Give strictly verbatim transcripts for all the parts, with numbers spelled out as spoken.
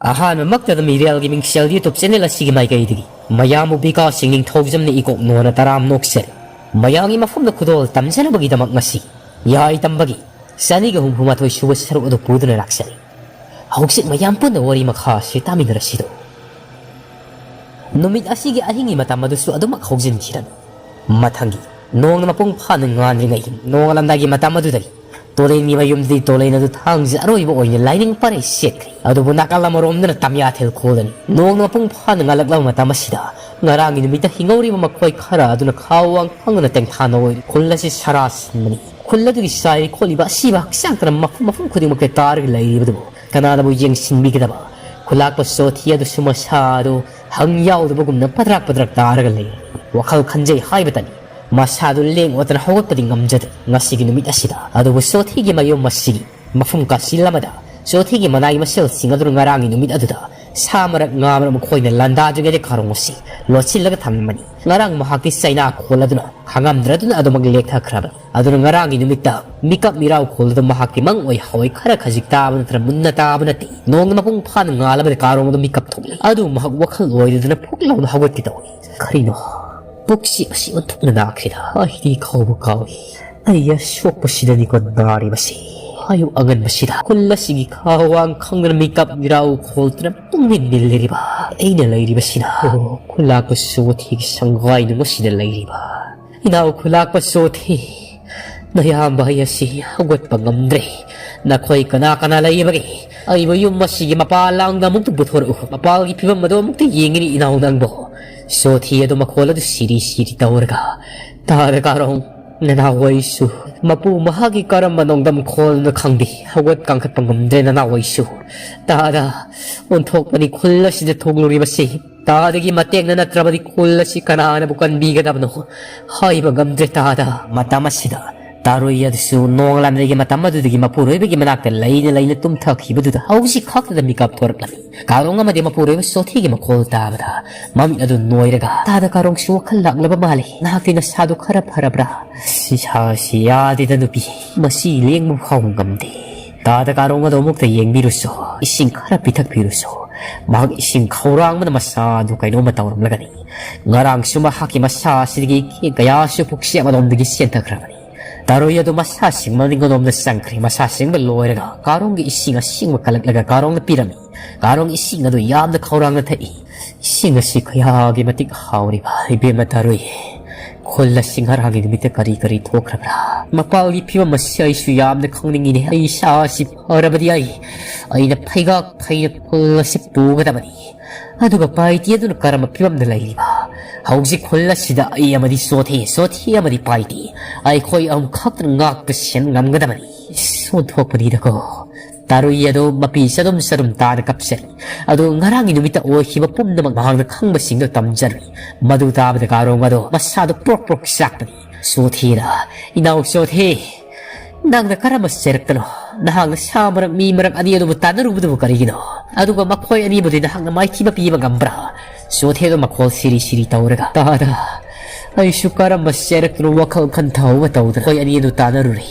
ꯑꯍꯥꯟꯕꯃꯛꯇꯗ ꯃꯤꯔꯦꯜꯒꯤ ꯃꯤꯡꯁꯦꯜ YouTube channel ꯑꯁꯤꯒꯤ ꯃꯥꯏꯀꯩꯗꯒꯤ ꯃꯌꯥꯝꯕꯨ ꯕꯤꯀꯥꯁ ꯁꯤꯡꯅꯤꯡꯊꯧꯖꯝꯅ ꯏꯀꯣꯛ ꯅꯣꯟꯅ ꯇꯔꯥꯝ ꯅꯣꯛꯆꯔꯤ꯫ ꯃꯌꯥꯝꯒꯤ ꯃꯐꯝꯗ ꯈꯨꯗꯣꯜ ꯇꯝꯖꯅꯕꯒꯤꯗꯃꯛ ꯉꯁꯤ ꯌꯥꯏ ꯇꯝꯕꯒꯤ ꯆꯅꯤꯒ ꯍꯨꯝꯐꯨ ꯃꯥꯊꯣꯏ ꯁꯨꯕ ꯁꯔꯨꯛ ꯑꯗꯨ ꯄꯨꯗꯨꯅ ꯂꯥꯛꯆꯔꯤ꯫ ꯍꯧꯖꯤꯛ ꯃꯌꯥꯝ ꯄꯨꯟꯅ ꯋꯥꯔꯤ ꯃꯈꯥ ꯑꯁꯤ ꯇꯥꯃꯤꯟꯅꯔꯁꯤꯗꯣ꯫ ꯅꯨꯃꯤꯠ ꯑꯁꯤꯒꯤ ꯑꯍꯤꯡꯒꯤ ꯃꯇꯝ ꯑꯗꯨꯁꯨ ꯑꯗꯨꯃꯛ ꯍꯧꯖꯤꯟꯈꯤꯔꯝꯃꯤ꯫ ꯃꯊꯪꯒꯤ ꯅꯣꯡꯅ ꯃꯄꯨꯡ ꯐꯥꯅ ꯉꯥꯟꯗ꯭ꯔꯤꯉꯩ ꯅꯣꯡꯉꯥꯜꯂꯝꯗꯥꯏꯒꯤ ꯃꯇꯝ ꯑꯗꯨꯗꯒꯤ ꯇꯣꯂꯦꯟꯒꯤ ꯃꯌꯨꯝꯗꯤ ꯇꯣꯂꯦꯟ ꯑꯗꯨ ꯊꯥꯡꯁꯦ ꯑꯔꯣꯏꯕ ꯑꯣꯏꯅ ꯂꯥꯏꯅꯤꯡ ꯄꯔꯩ ꯁꯦꯠꯈ꯭ꯔꯦ꯫ ꯑꯗꯨꯕꯨ ꯅꯥꯀꯜ ꯑꯃꯔꯣꯝꯗꯅ ꯇꯝꯌꯥꯊꯦꯜ ꯈꯨꯜꯗꯅꯤ꯫ ꯅꯣꯡꯅ ꯃꯄꯨꯡ ꯐꯥꯅ ꯉꯥꯜꯂꯛꯂꯕ ꯃꯇꯝ ꯑꯁꯤꯗ ꯉꯔꯥꯡꯒꯤ ꯅꯨꯃꯤꯠꯇ ꯍꯤꯡꯍꯧꯔꯤꯕ ꯃꯈꯣꯏ ꯈꯔ ꯑꯗꯨꯅ ꯈꯥꯎ ꯋꯥꯡ ꯈꯪꯗꯅ ꯇꯦꯡꯊꯥꯅ ꯑꯣꯏꯔꯤ꯫ ꯈꯨꯜ ꯑꯁꯤ ꯁꯔꯥ ꯁꯤꯟꯕꯅꯤ꯫ ꯈꯨꯜ ꯑꯗꯨꯒꯤ ꯆꯥꯏꯔꯤ ꯈꯣꯠꯂꯤꯕ ꯑꯁꯤꯕ ꯍꯛꯆꯥꯡ ꯀꯔꯝ ꯃꯐꯝ ꯃꯐꯝ ꯈꯨꯗꯤꯡꯃꯛꯇ ꯇꯥꯔꯒ ꯂꯩꯔꯤꯕꯗꯨꯕꯨ ꯀꯅꯥꯅꯕꯨ ꯌꯦꯡꯁꯤꯟꯕꯤꯒꯗꯕ? ꯈꯨꯂꯥꯛꯄ ꯆꯣꯊꯤ ꯑꯗꯨꯁꯨ ꯃꯁꯥ ꯑꯗꯨ ꯍꯪ ꯌꯥꯎꯗꯕꯒꯨꯝꯅ ꯄꯗ꯭ꯔꯥꯛ ꯄꯗ꯭ꯔꯥꯛ ꯇꯥꯔꯒ ꯂꯩ꯫ ꯋꯥꯈꯜ ꯈꯟꯖꯩ ꯍꯥꯏꯕꯇꯅꯤ꯫ ꯃꯁꯥꯗꯨ ꯂꯦꯡ ꯑꯣꯠꯇꯅ ꯍꯧꯒꯠꯄꯗꯤ ꯉꯝꯖꯗꯦ ꯉꯁꯤꯒꯤ ꯅꯨꯃꯤꯠ ꯑꯁꯤꯗ꯫ ꯑꯗꯨꯕꯨ ꯆꯣꯊꯤꯒꯤ ꯃꯌꯨꯝ ꯑꯁꯤꯒꯤ ꯃꯐꯝ ꯀꯥꯆꯤꯜ ꯑꯃꯗ ꯆꯣꯊꯤꯒꯤ ꯃꯅꯥꯏ ꯃꯁꯦꯜꯁꯤꯡ ꯑꯗꯨꯅ ꯉꯔꯥꯡꯒꯤ ꯅꯨꯃꯤꯠ ꯑꯗꯨꯗ ꯁꯥ ꯃꯔꯛ ꯉꯥ ꯃꯔꯛ ꯃꯈꯣꯏꯅ ꯂꯥꯟꯗꯥꯗ꯭ꯔꯤꯉꯩꯗ ꯀꯥꯔꯣꯡ ꯑꯁꯤ ꯂꯣꯠꯁꯤꯜꯂꯒ ꯊꯝꯂꯝꯕꯅꯤ꯫ ꯉꯔꯥꯡ ꯃꯍꯥꯛꯇꯤ ꯆꯩꯅꯥ ꯈꯣꯜꯂꯗꯨꯅ ꯈꯪꯉꯝꯗ꯭ꯔꯗꯨꯅ ꯑꯗꯨꯃꯛ ꯂꯦꯛꯊꯈ꯭ꯔꯕꯅꯤ꯫ ꯑꯗꯨꯅ ꯉꯔꯥꯡꯒꯤ ꯅꯨꯃꯤꯠꯇ ꯃꯤꯀꯞ ꯃꯤꯔꯥꯎ ꯈꯣꯜꯂꯗꯨꯅ ꯃꯍꯥꯛꯀꯤ ꯃꯪ ꯑꯣꯏ ꯍꯋꯥꯏ ꯈꯔ ꯈꯖꯤꯛ ꯇꯥꯕ ꯅꯠꯇ꯭ꯔ ꯃꯨꯟꯅ ꯇꯥꯕ ꯅꯠꯇꯦ꯫ ꯅꯣꯡꯅ ꯃꯄꯨꯡ ꯐꯥꯅ ꯉꯥꯜꯂꯕꯗ ꯀꯥꯔꯣꯡ ꯑꯗꯨ ꯃꯤꯀꯞ ꯊꯣꯛꯂꯛꯏ꯫ ꯑꯗꯨ ꯃꯍꯥꯛ ꯋꯥꯈꯜ ꯑꯣꯏꯗꯗꯅ ꯐꯨꯛ ꯂꯥꯎꯅ ꯍꯧꯒꯠꯀꯦ ꯇꯧꯏ꯫ ꯀꯔꯤꯅꯣ? ꯄꯨꯛꯁꯤ ꯑꯁꯤ ꯑꯣꯟꯊꯣꯛꯅ ꯅꯥꯈ꯭ꯔꯦꯗ꯫ ꯑꯩꯗꯤ ꯈꯥꯎꯕ ꯀꯥꯎꯏ꯫ ꯑꯩ ꯑꯁꯣꯛꯄꯁꯤꯗꯅꯤꯀꯣ ꯅꯥꯔꯤꯕꯁꯤ꯫ ꯑꯌꯨꯛ ꯑꯉꯟꯕꯁꯤꯗ ꯈꯨꯜ ꯑꯁꯤꯒꯤ ꯈꯥꯋꯥꯡ ꯈꯪꯗꯅ ꯃꯤꯀꯞ ꯃꯤꯔꯥꯎ ꯈꯣꯜꯗꯨꯅ ꯄꯨꯡꯅꯤꯡ ꯅꯤꯜꯂꯤꯔꯤꯕ ꯑꯩꯅ ꯂꯩꯔꯤꯕꯁꯤꯅ꯫ ꯑꯣ, ꯈꯨꯂꯥꯛꯄ ꯆꯣꯊꯤꯒꯤ ꯁꯪꯒꯥꯏ ꯅꯨꯡ ꯑꯁꯤꯗ ꯂꯩꯔꯤꯕ ꯏꯅꯥꯎ ꯈꯨꯂꯥꯛꯄ ꯆꯣꯊꯤ꯫ ꯅꯌꯥꯝꯕ ꯑꯩ ꯑꯁꯤ ꯍꯧꯒꯠꯄ ꯉꯝꯗ꯭ꯔꯦ꯫ ꯅꯈꯣꯏ ꯀꯅꯥ ꯀꯅꯥ ꯂꯩꯕꯒꯦ? ꯑꯩꯕꯨ ꯌꯨꯝ ꯑꯁꯤꯒꯤ ꯃꯄꯥꯟ ꯂꯥꯡꯗ ꯑꯃꯨꯛꯇ ꯄꯨꯊꯣꯔꯛꯎ꯫ ꯃꯄꯥꯜꯒꯤ ꯐꯤꯕꯝ ꯑꯗꯨ ꯑꯃꯨꯛꯇ ꯌꯦꯡꯒꯅꯤ ꯏꯅꯥꯎ ꯅꯪꯕꯨ꯫ ꯆꯣꯊꯤ ꯑꯗꯨ ꯃꯈꯣꯜ ꯑꯗꯨ ꯁꯤꯔꯤ ꯁꯤꯔꯤ ꯇꯧꯔꯒ, ꯇꯥꯗ ꯀꯥꯔꯣꯡ, ꯅꯅꯥꯎ ꯑꯩꯁꯨ ꯃꯄꯨ ꯃꯍꯥꯛꯀꯤ ꯀꯔꯝꯕ ꯅꯣꯡꯗꯝ ꯈꯣꯜꯅꯣ ꯈꯪꯗꯦ꯫ ꯍꯧꯒꯠ ꯀꯥꯡꯈꯠꯄ ꯉꯝꯗ꯭ꯔꯦ ꯅꯅꯥꯎ ꯑꯩꯁꯨ꯫ ꯇꯥꯗ, ꯑꯣꯟꯊꯣꯛꯄꯅꯤ ꯈꯨꯜ ꯑꯁꯤꯗ ꯊꯣꯛꯂꯨꯔꯤꯕꯁꯤ꯫ ꯇꯥꯗꯒꯤ ꯃꯇꯦꯡꯅ ꯅꯠꯇ꯭ꯔꯕꯗꯤ ꯈꯨꯜ ꯑꯁꯤ ꯀꯅꯥꯅꯕꯨ ꯀꯟꯕꯤꯒꯗꯕꯅꯣ? ꯍꯥꯏꯕ ꯉꯝꯗ꯭ꯔꯦ ꯇꯥꯗ꯫ ꯃꯇꯝ ꯑꯁꯤꯗ ꯇꯥꯔꯨꯏ ꯑꯗꯨꯁꯨ ꯅꯣꯡꯂꯥꯟꯕꯒꯤ ꯃꯇꯝ ꯑꯗꯨꯗꯒꯤ ꯃꯄꯨꯔꯣꯏꯕꯒꯤ ꯃꯅꯥꯛꯇ ꯂꯩꯅ ꯂꯩꯅ ꯇꯨꯝꯊꯈꯤꯕꯗꯨꯗ ꯍꯧꯖꯤꯛ ꯈꯛꯇꯗ ꯃꯤꯀꯞ ꯊꯣꯔꯛꯂꯝꯃꯤ꯫ ꯀꯥꯔꯣꯡ ꯑꯃꯗꯤ ꯃꯄꯨꯔꯣꯏꯕ ꯆꯣꯊꯤꯒꯤ ꯃꯈꯣꯜ ꯇꯥꯕꯗ ꯃꯃꯤꯠ ꯑꯗꯨ ꯅꯣꯏꯔꯒ ꯇꯥꯗ ꯀꯥꯔꯣꯡꯁꯨ ꯋꯥꯈꯜ ꯂꯥꯛꯂꯕ ꯃꯥꯜꯂꯤ꯫ ꯅꯍꯥꯛꯇꯤ ꯅꯁꯥꯗꯨ ꯈꯔ ꯐꯔꯕ꯭ꯔꯥ? ꯏꯁꯥꯁꯤ ꯌꯥꯗꯦꯗ ꯅꯨꯄꯤ, ꯃꯁꯤ ꯂꯦꯡꯕ ꯐꯥꯎ ꯉꯝꯗꯦ꯫ ꯇꯥꯗ ꯀꯥꯔꯣꯡ ꯑꯗꯣ ꯑꯃꯨꯛꯇ ꯌꯦꯡꯕꯤꯔꯨꯁꯣ, ꯏꯁꯤꯡ ꯈꯔ ꯄꯤꯊꯛꯄꯤꯔꯨꯁꯣ꯫ ꯃꯍꯥꯛ ꯏꯁꯤꯡ ꯈꯧꯔꯥꯡꯕꯅ ꯃꯁꯥ ꯑꯗꯨ ꯀꯩꯅꯣꯝꯃ ꯇꯧꯔꯝꯂꯒꯅꯤ꯫ ꯉꯔꯥꯡꯁꯨ ꯃꯍꯥꯛꯀꯤ ꯃꯁꯥ ꯑꯁꯤꯗꯒꯤ ꯀꯦꯛ ꯀꯌꯥꯁꯨ ꯄꯨꯛꯆꯦꯞ ꯑꯗꯣꯝꯗꯒꯤ ꯆꯦꯟꯊꯈ꯭ꯔꯕꯅꯤ꯫ ꯇꯔꯣꯏ ꯑꯗꯨ ꯃꯁꯥ ꯁꯦꯡꯕ ꯃꯅꯤꯡꯂꯣꯝꯗ ꯆꯪꯈ꯭ꯔꯦ꯫ ꯃꯁꯥ ꯁꯦꯡꯕ ꯂꯣꯏꯔꯒ ꯀꯥꯔꯣꯡꯒꯤ ꯏꯁꯤꯡ ꯑꯁꯦꯡꯕ ꯀꯜꯂꯛꯂꯒ ꯀꯥꯔꯣꯡꯗ ꯄꯤꯔꯝꯃꯤ꯫ ꯀꯥꯔꯣꯡ ꯏꯁꯤꯡ ꯑꯗꯨ ꯌꯥꯝꯅ ꯈꯧꯔꯥꯡꯅ ꯊꯛꯏ꯫ ꯏꯁꯤꯡ ꯑꯁꯤ ꯀꯌꯥꯒꯤ ꯃꯇꯤꯛ ꯍꯥꯎꯔꯤꯕ, ꯏꯕꯦꯝꯃ ꯇꯔꯣꯏ꯫ ꯈꯨꯜ ꯑꯁꯤ ꯉꯔꯥꯡꯒꯤ ꯅꯨꯃꯤꯠꯇ ꯀꯔꯤ ꯀꯔꯤ ꯊꯣꯛꯈ꯭ꯔꯕ꯭ꯔꯥ? ꯃꯄꯥꯜꯒꯤ ꯐꯤꯕꯝ ꯑꯁꯤ ꯑꯩꯁꯨ ꯌꯥꯝꯅ ꯈꯪꯅꯤꯡꯉꯤꯅꯦ꯫ ꯑꯩ ꯏꯁꯥ ꯑꯁꯤ ꯐꯔꯕꯗꯤ ꯑꯩ, ꯑꯩꯅ ꯐꯩꯒꯥꯛ ꯐꯩꯅ ꯈꯨꯜ ꯑꯁꯤ ꯄꯨꯒꯗꯕꯅꯤ꯫ ꯑꯗꯨꯒ ꯄꯥꯏꯇꯤ ꯑꯗꯨꯅ ꯀꯔꯝꯕ ꯐꯤꯕꯝꯗ ꯂꯩꯔꯤꯕ? ꯍꯧꯖꯤꯛ ꯈꯨꯜ ꯑꯁꯤꯗ ꯑꯩ ꯑꯃꯗꯤ ꯆꯣꯊꯦ, ꯆꯣꯊꯦ ꯑꯃꯗꯤ ꯄꯥꯏꯇꯤ, ꯑꯩꯈꯣꯏ ꯑꯍꯨꯝ ꯈꯛꯇꯅ ꯉꯥꯛꯄ ꯁꯦꯟ ꯉꯝꯒꯗꯕꯅꯤ꯫ ꯏꯁ, ꯑꯣꯟꯊꯣꯛꯄꯅꯤꯗꯀꯣ꯫ ꯇꯥꯔꯨꯏ ꯑꯗꯨ ꯃꯄꯤ ꯆꯗꯨꯝ ꯆꯗꯨꯝ ꯇꯥꯅ ꯀꯞꯆꯔꯤ꯫ ꯑꯗꯨ ꯉꯔꯥꯡꯒꯤ ꯅꯨꯃꯤꯠꯇ ꯑꯣꯏꯈꯤꯕ ꯄꯨꯝꯅꯃꯛ ꯃꯍꯥꯛꯅ ꯈꯪꯕꯁꯤꯡꯗꯨ ꯇꯝꯖꯔꯨꯏ꯫ ꯃꯗꯨ ꯇꯥꯕꯗ ꯀꯥꯔꯣꯡ ꯑꯗꯣ ꯃꯁꯥꯗꯨ ꯄ꯭ꯔꯣꯛ ꯄ꯭ꯔꯣꯛ ꯆꯥꯛꯄꯅꯤ꯫ ꯆꯣꯊꯦꯅ, "ꯏꯅꯥꯎ ꯆꯣꯊꯦ, ꯅꯪꯅ ꯀꯔꯝꯕ ꯆꯩꯔꯛꯇꯅꯣ? ꯅꯍꯥꯛꯅ ꯁꯥ ꯃꯔꯛ, ꯃꯤ ꯃꯔꯛ ꯑꯅꯤ ꯑꯗꯨꯕꯨ ꯇꯥꯟꯅꯔꯨꯕꯗꯨꯕꯨ ꯀꯔꯤꯒꯤꯅꯣ? ꯑꯗꯨꯒ ꯃꯈꯣꯏ ꯑꯅꯤꯕꯨꯗꯤ ꯅꯍꯥꯛꯅ ꯃꯥꯏꯊꯤꯕ ꯄꯤꯕ ꯉꯝꯕ꯭ꯔꯥ?" ꯆꯣꯊꯦꯗꯣ ꯃꯈꯣꯜ ꯁꯤꯔꯤ ꯁꯤꯔꯤ ꯇꯧꯔꯒ, "ꯇꯥꯗ, ꯑꯩꯁꯨ ꯀꯔꯝꯕ ꯆꯩꯔꯛꯇꯅꯣ ꯋꯥꯈꯜ ꯈꯟꯊꯍꯧꯕ ꯇꯧꯗꯅ ꯃꯈꯣꯏ ꯑꯅꯤ ꯑꯗꯨ ꯇꯥꯟꯅꯔꯨꯔꯦ꯫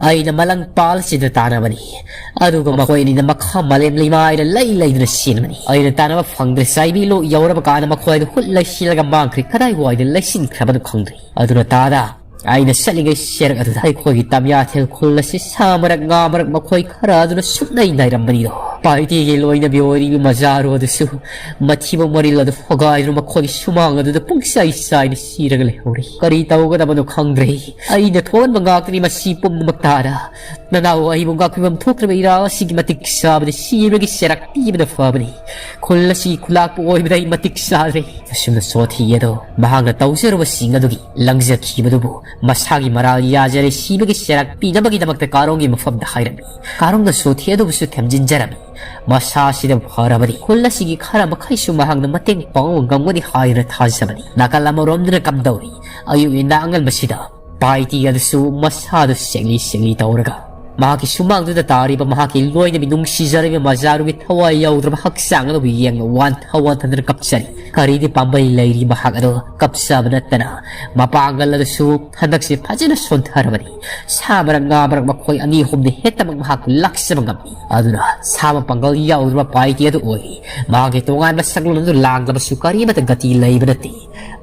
ꯑꯩꯅ ꯃꯂꯪ ꯄꯥꯜꯁꯤꯗ ꯇꯥꯟꯅꯕꯅꯤ꯫ ꯑꯗꯨꯒ ꯃꯈꯣꯏ ꯑꯅꯤꯅ ꯃꯈꯥ ꯃꯥꯂꯦꯝ ꯂꯩꯃꯥꯏꯗ ꯂꯩ ꯂꯩꯗꯨꯅ ꯆꯦꯟꯕꯅꯤ꯫ ꯑꯩꯅ ꯇꯥꯟꯅꯕ ꯐꯪꯗ꯭ꯔꯦ꯫ ꯆꯥꯏꯕꯤ ꯂꯣꯛ ꯌꯧꯔꯕ ꯀꯥꯟꯗ ꯃꯈꯣꯏ ꯑꯗꯨ ꯍꯨꯠ ꯂꯩꯁꯤꯜꯂꯒ ꯃꯥꯡꯈ꯭ꯔꯦ꯫ ꯀꯗꯥꯏꯋꯥꯏꯗ ꯂꯩꯁꯤꯟꯈ꯭ꯔꯕꯅꯣ ꯈꯪꯗ꯭ꯔꯦ꯫ ꯑꯗꯨꯅ ꯇꯥꯗ, ꯑꯩꯅ ꯆꯠꯂꯤꯉꯩ ꯆꯩꯔꯛ ꯑꯗꯨꯗ ꯑꯩꯈꯣꯏꯒꯤ ꯇꯝꯌꯥꯊꯦꯜ ꯈꯨꯜ ꯑꯁꯤ ꯁꯥ ꯃꯔꯛ, ꯉꯥ ꯃꯔꯛ ꯃꯈꯣꯏ ꯈꯔ ꯑꯗꯨꯅ ꯁꯨꯞꯅꯩ ꯅꯥꯏꯔꯝꯕꯅꯤꯗꯣ꯫ ꯄꯥꯏꯇꯤꯒꯤ ꯂꯣꯏꯅꯕꯤ ꯑꯣꯏꯔꯤꯕ ꯃꯖꯥꯔꯨ ꯑꯗꯨꯁꯨ ꯃꯊꯤꯕꯣꯡ ꯃꯔꯤꯜ ꯑꯗꯨ ꯍꯣꯒꯥꯏꯗꯨꯅ ꯃꯈꯣꯏꯒꯤ ꯁꯨꯃꯥꯡ ꯑꯗꯨꯗ ꯄꯨꯡꯆꯥꯏ ꯆꯥꯏꯅ ꯁꯤꯔꯒ ꯂꯩꯍꯧꯔꯤ꯫ ꯀꯔꯤ ꯇꯧꯒꯗꯕꯅꯣ ꯈꯪꯗ꯭ꯔꯦ꯫ ꯑꯩꯅ ꯊꯣꯛꯍꯟꯕ ꯉꯥꯛꯇꯅꯤ ꯃꯁꯤ ꯄꯨꯝꯅꯃꯛ ꯇꯥꯗ꯫ ꯅꯅꯥꯎ ꯑꯩꯕꯨ ꯉꯥꯛꯄꯤꯐꯝ ꯊꯣꯛꯇ꯭ꯔꯕ ꯏꯔꯥ ꯑꯁꯤꯒꯤ ꯃꯇꯤꯛ ꯆꯥꯕꯗ ꯁꯤꯕꯒꯤ ꯆꯩꯔꯥꯛ ꯄꯤꯕꯅ ꯐꯕꯅꯤ꯫ ꯈꯨꯜ ꯑꯁꯤꯒꯤ ꯈꯨꯂꯥꯛꯄ ꯑꯣꯏꯕꯗ ꯑꯩ ꯃꯇꯤꯛ ꯆꯥꯗ꯭ꯔꯦ꯫" ꯑꯁꯨꯝꯅ ꯆꯣꯊꯤ ꯑꯗꯣ ꯃꯍꯥꯛꯅ ꯇꯧꯖꯔꯨꯕꯁꯤꯡ ꯑꯗꯨꯒꯤ ꯂꯪꯖꯈꯤꯕꯗꯨꯕꯨ ꯃꯁꯥꯒꯤ ꯃꯔꯥꯜ ꯌꯥꯖꯔꯦ ꯁꯤꯕꯒꯤ ꯆꯩꯔꯥꯛ ꯄꯤꯅꯕꯒꯤꯗꯃꯛꯇ ꯀꯥꯔꯣꯡꯒꯤ ꯃꯐꯝꯗ ꯍꯥꯏꯔꯝꯃꯤ꯫ ꯀꯥꯔꯣꯡꯅ ꯆꯣꯊꯤ ꯑꯗꯨꯕꯨꯁꯨ ꯊꯦꯝꯖꯤꯟꯖꯔꯝꯃꯤ꯫ ꯃꯁꯥꯁꯤꯗ ꯐꯔꯕꯗꯤ ꯈꯨꯜ ꯑꯁꯤꯒꯤ ꯈꯔ ꯃꯈꯩꯁꯨ ꯃꯍꯥꯛꯅ ꯃꯇꯦꯡ ꯄꯥꯡꯕ ꯉꯝꯒꯅꯤ ꯍꯥꯏꯗꯨꯅ ꯊꯥꯖꯕꯅꯤ꯫ ꯅꯥꯀꯜ ꯑꯃꯔꯣꯝꯗꯅ ꯀꯝꯗꯧꯔꯤ? ꯑꯌꯨꯛ ꯉꯟꯇꯥ ꯑꯉꯟꯕꯁꯤꯗ ꯄꯥꯏꯇꯤ ꯑꯗꯨꯁꯨ ꯃꯁꯥꯗꯨ ꯁꯦꯡꯂꯤ ꯁꯦꯡꯂꯤ ꯇꯧꯔꯒ ꯃꯍꯥꯛꯀꯤ ꯁꯨꯃꯥꯡꯗꯨꯗ ꯇꯥꯔꯤꯕ ꯃꯍꯥꯛꯀꯤ ꯂꯣꯏꯅꯕꯤ ꯅꯨꯡꯁꯤꯖꯔꯕ ꯃꯖꯥꯔꯨꯒꯤ ꯊꯋꯥꯏ ꯌꯥꯎꯗ꯭ꯔꯕ ꯍꯛꯆꯥꯡ ꯑꯗꯨꯕꯨ ꯌꯦꯡꯅ ꯋꯥꯟꯊ ꯋꯥꯟꯊꯗꯨꯅ ꯀꯞꯆꯔꯤ꯫ ꯀꯔꯤꯗꯤ ꯄꯥꯝꯕꯩ ꯂꯩꯔꯤ ꯃꯍꯥꯛ ꯑꯗꯣ ꯀꯞꯆꯕ ꯅꯠꯇꯅ ꯃꯄꯥꯡꯒꯜ ꯑꯗꯨꯁꯨ ꯍꯟꯗꯛꯁꯦ ꯐꯖꯅ ꯁꯣꯟꯊꯔꯕꯅꯤ꯫ ꯁꯥ ꯃꯔꯛ ꯉꯥ ꯃꯔꯛ ꯃꯈꯣꯏ ꯑꯅꯤ ꯑꯍꯨꯝꯗꯤ ꯍꯦꯛꯇꯃꯛ ꯃꯍꯥꯛꯄꯨ ꯂꯥꯛꯆꯕ ꯉꯝꯃꯤ꯫ ꯑꯗꯨꯅ ꯁꯥ ꯃꯄꯥꯡꯒꯜ ꯌꯥꯎꯗ꯭ꯔꯕ ꯄꯥꯏꯇꯤ ꯑꯗꯨ ꯑꯣꯏꯔꯤ꯫ ꯃꯍꯥꯛꯀꯤ ꯇꯣꯉꯥꯟꯕ ꯁꯛꯂꯣꯟ ꯑꯗꯨ ꯂꯥꯡꯂꯕꯁꯨ ꯀꯔꯤꯃꯠꯇ ꯒꯇꯤ ꯂꯩꯕ ꯅꯠꯇꯦ꯫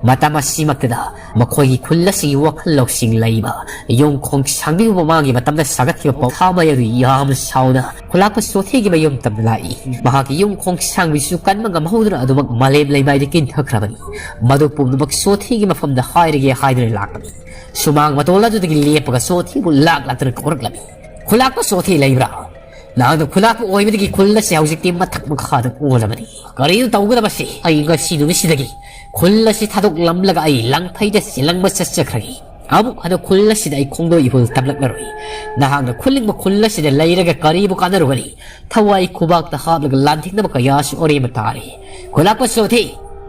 ꯃꯇꯝ ꯑꯁꯤꯃꯛꯇꯗ ꯃꯈꯣꯏꯒꯤ ꯈꯨꯜ ꯑꯁꯤꯒꯤ ꯋꯥꯈꯜ ꯂꯧꯁꯤꯡ ꯂꯩꯕ ꯌꯣꯡꯈꯣꯡ ꯁꯥꯡꯕꯤꯕꯨ ꯃꯃꯥꯡꯒꯤ ꯃꯇꯝꯗ ꯁꯥꯒꯠꯈꯤꯕ ꯄꯥꯎꯊꯥꯃꯩ ꯑꯗꯨ ꯌꯥꯝꯅ ꯁꯥꯎꯅ ꯈꯨꯂꯥꯛꯄ ꯁꯣꯊꯤꯒꯤ ꯃꯌꯨꯝ ꯇꯝꯅ ꯂꯥꯛꯏ꯫ ꯃꯍꯥꯛꯀꯤ ꯌꯣꯡꯈꯣꯡ ꯁꯥꯡꯕꯤꯁꯨ ꯀꯟꯕ ꯉꯝꯍꯧꯗꯅ ꯑꯗꯨꯃꯛ ꯃꯥꯂꯦꯝ ꯂꯩꯃꯥꯏꯗ ꯀꯤꯟꯊꯈ꯭ꯔꯕꯅꯤ꯫ ꯃꯗꯨ ꯄꯨꯝꯅꯃꯛ ꯁꯣꯊꯤꯒꯤ ꯃꯐꯝꯗ ꯍꯥꯏꯔꯒꯦ ꯍꯥꯏꯗꯨꯅ ꯂꯥꯛꯄꯅꯤ꯫ ꯁꯨꯃꯥꯡ ꯃꯇꯣꯜ ꯑꯗꯨꯗꯒꯤ ꯂꯦꯞꯄꯒ ꯁꯣꯊꯤꯕꯨ ꯂꯥꯛ ꯂꯥꯛꯇꯅ ꯀꯧꯔꯛꯂꯝꯃꯤ꯫ "ꯈꯨꯂꯥꯛꯄ ꯁꯣꯊꯤ ꯂꯩꯕ꯭ꯔꯥ? ꯅꯍꯥꯛꯅ ꯈꯨꯂꯥꯛꯄ ꯑꯣꯏꯕꯗꯒꯤ ꯈꯨꯜ ꯑꯁꯤ ꯍꯧꯖꯤꯛꯇꯤ ꯃꯊꯛ ꯃꯈꯥꯗ ꯑꯣꯜꯂꯕꯅꯤ꯫ ꯀꯔꯤꯅꯣ ꯇꯧꯒꯗꯕꯁꯤ? ꯑꯩ ꯉꯁꯤ ꯅꯨꯃꯤꯠꯁꯤꯗꯒꯤ ꯈꯨꯜ ꯑꯁꯤ ꯊꯥꯗꯣꯛꯂꯝꯂꯒ ꯑꯩ ꯂꯪꯐꯩꯗ ꯁꯤꯂꯪꯕ ꯆꯠꯆꯈ꯭ꯔꯒꯦ꯫ ꯑꯃꯨꯛ ꯍꯟꯅ ꯈꯨꯜ ꯑꯁꯤꯗ ꯑꯩ ꯈꯣꯡꯗꯣꯏ ꯏꯍꯨꯜ ꯇꯝꯂꯛꯂꯔꯣꯏ꯫ ꯅꯍꯥꯛꯅ ꯈꯨꯜꯂꯤꯡꯕ ꯈꯨꯜ ꯑꯁꯤꯗ ꯂꯩꯔꯒ ꯀꯔꯤꯕꯨ ꯀꯥꯟꯅꯔꯨꯒꯅꯤ? ꯊꯋꯥꯏ ꯈꯨꯕꯥꯛꯇ ꯍꯥꯞꯂꯒ ꯂꯥꯟꯊꯦꯡꯅꯕ ꯀꯌꯥꯁꯨ ꯑꯔꯦꯝꯕ ꯇꯥꯔꯦ꯫ ꯈꯨꯂꯥꯛꯄ ꯁꯣꯊꯤ,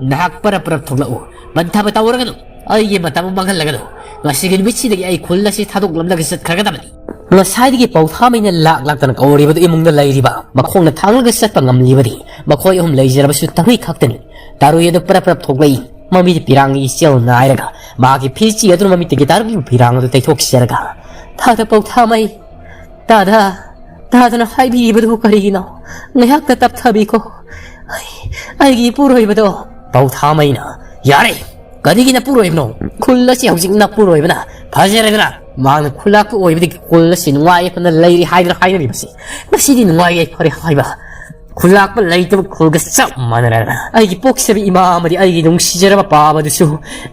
ꯅꯍꯥꯛ ꯄꯔꯞ ꯄꯔꯞ ꯊꯣꯛꯂꯛꯎ꯫ ꯃꯟꯊꯕ ꯇꯧꯔꯒꯅꯨ꯫ ꯑꯩꯒꯤ ꯃꯇꯝ ꯃꯥꯡꯍꯜꯂꯒꯅꯨ꯫ ꯉꯁꯤꯒꯤ ꯅꯨꯃꯤꯠꯁꯤꯗꯒꯤ ꯑꯩ ꯈꯨꯜ ꯑꯁꯤ ꯊꯥꯗꯣꯛꯂꯝꯂꯒ ꯆꯠꯈ꯭ꯔꯒꯗꯕꯅꯤ꯫" ꯉꯁꯥꯏꯗꯒꯤ ꯄꯥꯎꯊꯥꯃꯩꯅ ꯂꯥꯛ ꯂꯥꯛꯇꯅ ꯀꯧꯔꯤꯕꯗꯨ ꯏꯃꯨꯡꯗ ꯂꯩꯔꯤꯕ ꯃꯈꯣꯡꯅ ꯊꯥꯡꯂꯒ ꯆꯠꯄ ꯉꯝꯂꯤꯕꯗꯤ ꯃꯈꯣꯏ ꯑꯍꯨꯝ ꯂꯩꯖꯔꯕꯁꯨ ꯇꯔꯨꯏ ꯈꯛꯇꯅꯤ꯫ ꯇꯔꯨꯏ ꯑꯗꯨ ꯄꯔꯞ ꯄꯔꯞ ꯊꯣꯛꯂꯛꯏ꯫ ꯃꯃꯤꯠ ꯄꯤꯔꯥꯡꯒꯤ ꯏꯆꯦꯜ ꯅꯥꯏꯔꯒ ꯃꯍꯥꯛꯀꯤ ꯐꯤꯖꯤ ꯑꯗꯨꯅ ꯃꯃꯤꯠꯇꯒꯤ ꯇꯥꯔꯛꯂꯤꯕ ꯄꯤꯔꯥꯡ ꯑꯗꯨ ꯇꯩꯊꯣꯛꯆꯔꯒ, "ꯊꯥꯗ ꯄꯥꯎꯊꯥꯃꯩ, ꯇꯥꯗ, ꯇꯥꯗꯅ ꯍꯥꯏꯕꯤꯔꯤꯕꯗꯨ ꯀꯔꯤꯒꯤꯅꯣ? ꯉꯥꯏꯍꯥꯛꯇ ꯇꯞꯊꯕꯤꯈꯣ꯫ ꯑꯩ, ꯑꯩꯒꯤ ꯏꯄꯨꯔꯣꯏꯕꯗꯣ꯫" ꯄꯥꯎꯊꯥꯃꯩꯅ, "ꯌꯥꯔꯦ! ꯀꯔꯤꯒꯤ ꯅꯄꯨꯔꯣꯏꯕꯅꯣ? ꯈꯨꯜ ꯑꯁꯤ ꯍꯧꯖꯤꯛ ꯅꯄꯨꯔꯣꯏꯕꯅ ꯐꯖꯔꯦꯗꯅ꯫ ꯃꯍꯥꯛꯅ ꯈꯨꯂꯥꯛꯄ ꯑꯣꯏꯕꯗꯒꯤ ꯈꯨꯜ ꯑꯁꯤ ꯅꯨꯡꯉꯥꯏ ꯌꯥꯏꯐꯅ ꯂꯩꯔꯤ ꯍꯥꯏꯗꯅ ꯍꯥꯏꯅꯔꯤꯕꯁꯤ꯫ ꯉꯁꯤꯗꯤ ꯅꯨꯡꯉꯥꯏ ꯌꯥꯏꯐꯔꯦ ꯍꯥꯏꯕ꯫ ꯈꯨꯂꯥꯛꯄ ꯂꯩꯇꯕ ꯈꯨꯜꯒ ꯆꯞ ꯃꯥꯟꯅꯔꯦꯗꯅ꯫ ꯑꯩꯒꯤ ꯄꯣꯛꯆꯕ ꯏꯃꯥ ꯑꯃꯗꯤ ꯑꯩꯒꯤ ꯅꯨꯡꯁꯤꯖꯔꯕ ꯄꯥꯕ ꯑꯗꯨꯁꯨ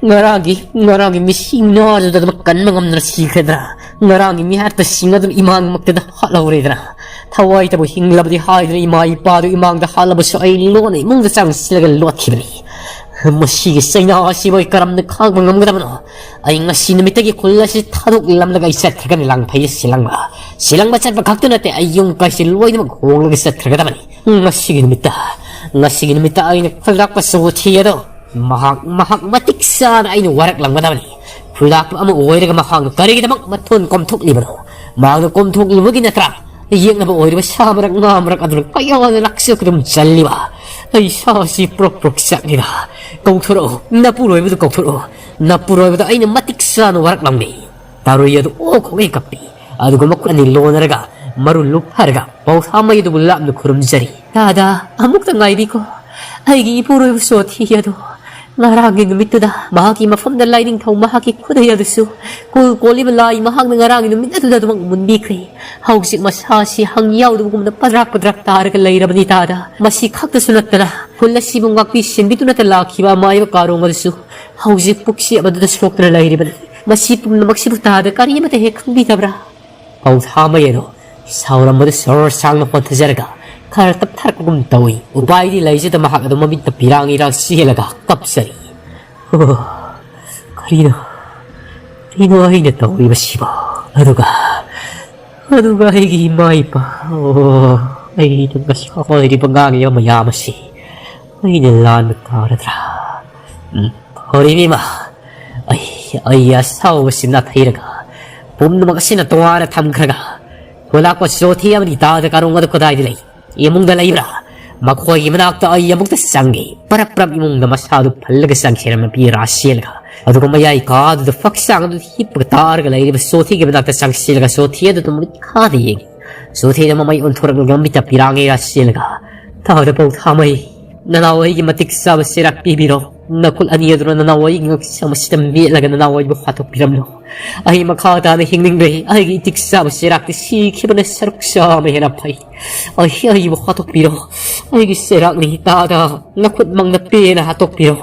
ꯉꯔꯥꯡꯒꯤ, ꯉꯔꯥꯡꯒꯤ ꯃꯤꯁꯤ ꯉꯥꯗꯨꯗ ꯑꯗꯨꯃꯛ ꯀꯟꯕ ꯉꯝꯗꯅ ꯁꯤꯈ꯭ꯔꯦꯗꯅ꯫ ꯉꯔꯥꯡꯒꯤ ꯃꯤꯍꯥꯠꯄꯁꯤꯡ ꯑꯗꯨꯅ ꯏꯃꯥꯒꯤꯃꯛꯇꯗ ꯍꯥꯠꯍꯧꯔꯦꯗꯅ꯫ ꯊꯋꯥꯏꯇꯕꯨ ꯍꯤꯡꯂꯕꯗꯤ ꯍꯥꯏꯗꯨꯅ ꯏꯃꯥ ꯏꯄꯥꯗꯨ ꯏꯃꯥꯡꯗ ꯍꯥꯠꯂꯕꯁꯨ ꯑꯩ ꯂꯣꯟꯅ ꯏꯃꯨꯡꯗ ꯆꯪꯁꯤꯜꯂꯒ ꯂꯣꯠꯈꯤꯕꯅꯤ꯫ ꯃꯁꯤꯒꯤ ꯆꯩꯅꯥ ꯑꯁꯤꯕꯨ ꯑꯩ ꯀꯔꯝꯅ ꯈꯥꯡꯕ ꯉꯝꯒꯗꯕꯅꯣ? ꯑꯩ ꯉꯁꯤ ꯅꯨꯃꯤꯠꯇꯒꯤ ꯈꯨꯜ ꯑꯁꯤ ꯊꯥꯗꯣꯛꯂꯝꯂꯒ ꯑꯩ ꯆꯠꯈ꯭ꯔꯒꯅꯤ ꯂꯥꯡꯐꯩꯗ ꯁꯤꯂꯪꯕ꯫ ꯁꯤꯂꯪꯕ ꯆꯠꯄ ꯈꯛꯇ ꯅꯠꯇꯦ, ꯑꯩ ꯌꯨꯝ ꯀꯩꯁꯤ ꯂꯣꯏꯅꯃꯛ ꯍꯣꯡꯂꯒ ꯆꯠꯈ꯭ꯔꯒꯗꯕꯅꯤ꯫ ꯉꯁꯤꯒꯤ ꯅꯨꯃꯤꯠꯇ, ꯉꯁꯤꯒꯤ ꯅꯨꯃꯤꯠꯇ ꯑꯩꯅ ꯈꯨꯜꯂꯛꯄ ꯁꯣꯊꯤ ꯑꯗꯣ ꯃꯍꯥꯛ, ꯃꯍꯥꯛ ꯃꯇꯤꯛ ꯆꯥꯅ ꯑꯩꯅ ꯋꯥꯔꯛꯂꯝꯒꯗꯕꯅꯤ꯫ ꯈꯨꯂꯥꯛꯄ ꯑꯃ ꯑꯣꯏꯔꯒ ꯃꯍꯥꯛꯅ ꯀꯔꯤꯒꯤꯗꯃꯛ ꯃꯊꯣꯟ ꯀꯣꯝꯊꯣꯛꯂꯤꯕꯅꯣ? ꯃꯍꯥꯛꯅ ꯀꯣꯝꯊꯣꯛꯂꯨꯕꯒꯤ ꯅꯠꯇ꯭ꯔꯥ ꯌꯦꯛꯅꯕ ꯑꯣꯏꯔꯤꯕ ꯁꯥ ꯃꯔꯛ, ꯉꯥ ꯃꯔꯛ ꯑꯗꯨꯅ ꯀꯌꯥꯗ ꯂꯥꯛꯆꯒꯗꯨꯝ ꯆꯜꯂꯤꯕ? ꯑꯩ ꯁꯥꯁꯤ ꯄ꯭ꯔꯣꯛ ꯄ꯭ꯔꯣꯛ ꯆꯥꯛꯂꯤꯗ꯫ ꯀꯧꯊꯣꯔꯛꯎ, ꯅꯄꯨꯔꯣꯏꯕꯗꯨ ꯀꯧꯊꯣꯔꯛꯎ꯫ ꯅꯄꯨꯔꯣꯏꯕꯗ ꯑꯩꯅ ꯃꯇꯤꯛ ꯆꯥꯅ ꯋꯥꯔꯛꯂꯝꯃꯤ꯫ ꯇꯥꯔꯨꯏ ꯑꯗꯨ ꯑꯣꯛ ꯈꯣꯡꯉꯩ ꯀꯞꯄꯤ꯫ ꯑꯗꯨꯒ ꯃꯈꯨꯠ ꯑꯅꯤ ꯂꯣꯟꯅꯔꯒ ꯃꯔꯨ ꯂꯨꯞꯊꯔꯒ ꯄꯥꯎꯊꯥꯃꯩ ꯑꯗꯨꯕꯨ ꯂꯥꯞꯅ ꯈꯨꯔꯨꯝꯖꯔꯤ꯫ ꯇꯥꯗ, ꯑꯃꯨꯛꯇ ꯉꯥꯏꯕꯤꯈꯣ꯫ ꯑꯩꯒꯤ ꯏꯄꯨꯔꯣꯏꯕ ꯁꯣꯊꯤ ꯑꯗꯨ ꯉꯔꯥꯡꯒꯤ ꯅꯨꯃꯤꯠꯇꯨꯗ ꯃꯍꯥꯛꯀꯤ ꯃꯐꯝꯗ ꯂꯥꯏꯅꯤꯡꯊꯧ ꯃꯍꯥꯛꯀꯤ ꯈꯨꯗꯩ ꯑꯗꯨꯁꯨ ꯀꯣꯜ ꯀꯣꯜꯂꯤꯕ ꯂꯥꯏ ꯃꯍꯥꯛꯅ ꯉꯔꯥꯡꯒꯤ ꯅꯨꯃꯤꯠ ꯑꯗꯨꯗ ꯑꯗꯨꯃꯛ ꯃꯨꯟꯕꯤꯈ꯭ꯔꯦ꯫ ꯍꯧꯖꯤꯛ ꯃꯁꯥꯁꯤ ꯍꯪ ꯌꯥꯎꯗꯕꯒꯨꯝꯅ ꯄꯗ꯭ꯔꯥꯛ ꯄꯗ꯭ꯔꯥꯛ ꯇꯥꯔꯒ ꯂꯩꯔꯕꯅꯤ ꯇꯥꯗ꯫ ꯃꯁꯤ ꯈꯛꯇꯁꯨ ꯅꯠꯇꯅ ꯈꯨꯜ ꯑꯁꯤꯕꯨ ꯉꯥꯛꯄꯤ ꯁꯦꯟꯕꯤꯗꯨꯅꯇ ꯂꯥꯛꯈꯤꯕ ꯑꯃꯥꯏꯕ ꯀꯥꯔꯣꯡ ꯑꯗꯨꯁꯨ ꯍꯧꯖꯤꯛ ꯄꯨꯛꯆꯦꯞ ꯑꯗꯨꯗ ꯁꯣꯛꯇꯨꯅ ꯂꯩꯔꯤꯕꯅꯤ꯫ ꯃꯁꯤ ꯄꯨꯝꯅꯃꯛꯁꯤꯕꯨ ꯇꯥꯗ ꯀꯔꯤ ꯑꯃꯠꯇ ꯍꯦꯛ ꯈꯪꯕꯤꯗꯕ꯭ꯔꯥ? ꯄꯥꯎꯊꯥꯃꯩ ꯑꯗꯣ ꯁꯥꯎꯔꯝꯕꯗꯨ ꯁꯣꯔ ꯁꯥꯡꯅ ꯍꯣꯟꯊꯖꯔꯒ ꯈꯔ ꯇꯞꯊꯔꯛꯄꯒꯨꯝ ꯇꯧꯏ꯫ ꯎꯄꯥꯏꯗꯤ ꯂꯩꯖꯗ ꯃꯍꯥꯛ ꯑꯗꯨ ꯃꯃꯤꯠꯇ ꯄꯤꯔꯥꯡ ꯏꯔꯥꯡ ꯆꯦꯜꯂꯒ ꯀꯞꯆꯔꯤ꯫ "ꯑꯣ, ꯀꯔꯤꯅꯣ, ꯀꯔꯤꯅꯣ ꯑꯩꯅ ꯇꯧꯔꯤꯕꯁꯤꯕꯣ? ꯑꯗꯨꯒ, ꯑꯗꯨꯒ ꯑꯩꯒꯤ ꯏꯃꯥ ꯏꯄꯥ, ꯑꯣ, ꯑꯩꯅ ꯉꯁꯥꯏ ꯍꯥꯏꯔꯤꯕ ꯉꯥꯡꯉꯤꯕ ꯃꯌꯥꯝ ꯑꯁꯤ ꯑꯩꯅ ꯂꯥꯟꯕ ꯇꯥꯔꯗ꯭ꯔꯥ? ꯎꯝ, ꯍꯣꯔꯤꯕꯤꯃ, ꯑꯩ, ꯑꯩ ꯑꯁꯥꯎꯕꯁꯤ ꯅꯥꯊꯩꯔꯒ ꯄꯨꯝꯅꯃꯛ ꯑꯁꯤꯅ ꯇꯣꯉꯥꯟꯅ ꯊꯝꯈ꯭ꯔꯒ ꯈꯨꯂꯥꯛꯄ ꯆꯣꯊꯤ ꯑꯃꯗꯤ ꯇꯥꯗ ꯀꯥꯔꯣꯡ ꯑꯗꯨ ꯀꯗꯥꯏꯗ ꯂꯩ? ꯏꯃꯨꯡꯗ ꯂꯩꯕ꯭ꯔꯥ?" ꯃꯈꯣꯏꯒꯤ ꯃꯅꯥꯛꯇ ꯑꯩ ꯑꯃꯨꯛꯇ ꯆꯪꯒꯦ꯫ ꯄꯔꯞ ꯄꯔꯞ ꯏꯃꯨꯡꯗ ꯃꯁꯥꯗꯨ ꯐꯜꯂꯒ ꯆꯪꯈꯤꯔꯝꯃꯤ ꯅꯨꯄꯤ ꯔꯥꯁꯦꯜꯒ꯫ ꯑꯗꯨꯒ ꯃꯌꯥꯏ ꯀꯥꯗꯨꯗ ꯐꯛꯆꯥꯡ ꯑꯗꯨꯗ ꯍꯤꯞꯄꯒ ꯇꯥꯔꯒ ꯂꯩꯔꯤꯕ ꯁꯣꯊꯤꯒꯤ ꯃꯅꯥꯛꯇ ꯆꯪꯁꯤꯜꯂꯒ ꯁꯣꯊꯤ ꯑꯗꯨꯗ ꯃꯃꯤꯠ ꯈꯥꯗ ꯌꯦꯡꯉꯤ꯫ ꯁꯣꯊꯤꯅ ꯃꯃꯩ ꯑꯣꯟꯊꯣꯔꯛꯂꯒ ꯃꯃꯤꯠꯇ ꯄꯤꯔꯥꯡꯉꯦ ꯔꯥꯁꯦꯜꯒ꯫ "ꯇꯥꯗ ꯄꯥꯎꯊꯥꯃꯩ, ꯅꯅꯥꯎ ꯑꯩꯒꯤ ꯃꯇꯤꯛ ꯆꯥꯕ ꯆꯩꯔꯥꯛ ꯄꯤꯕꯤꯔꯣ꯫ ꯅꯈꯨꯠ ꯑꯅꯤ ꯑꯗꯨꯅ ꯅꯅꯥꯎ ꯑꯩꯒꯤ ꯉꯛꯁꯪ ꯑꯁꯤꯗ ꯃꯦꯠꯂꯒ ꯅꯅꯥꯎ ꯑꯩꯕꯨ ꯍꯥꯠꯇꯣꯛꯄꯤꯔꯝꯂꯣ꯫ ꯑꯩ ꯃꯈꯥ ꯇꯥꯅ ꯍꯤꯡꯅꯤꯡꯗ꯭ꯔꯦ꯫ ꯑꯩꯒꯤ ꯏꯇꯤꯛ ꯆꯥꯕ ꯆꯩꯔꯥꯛꯇꯤ ꯁꯤꯈꯤꯕꯅ ꯁꯔꯨꯛ ꯆꯥꯝꯃ ꯍꯦꯟꯅ ꯐꯩ꯫ ꯑꯩ, ꯑꯩꯕꯨ ꯍꯥꯠꯇꯣꯛꯄꯤꯔꯣ꯫ ꯑꯩꯒꯤ ꯆꯩꯔꯥꯛꯅꯤ ꯇꯥꯗ꯫ ꯅꯈꯨꯠꯃꯛꯅ ꯄꯦꯟꯅ ꯍꯥꯠꯇꯣꯛꯄꯤꯔꯣ꯫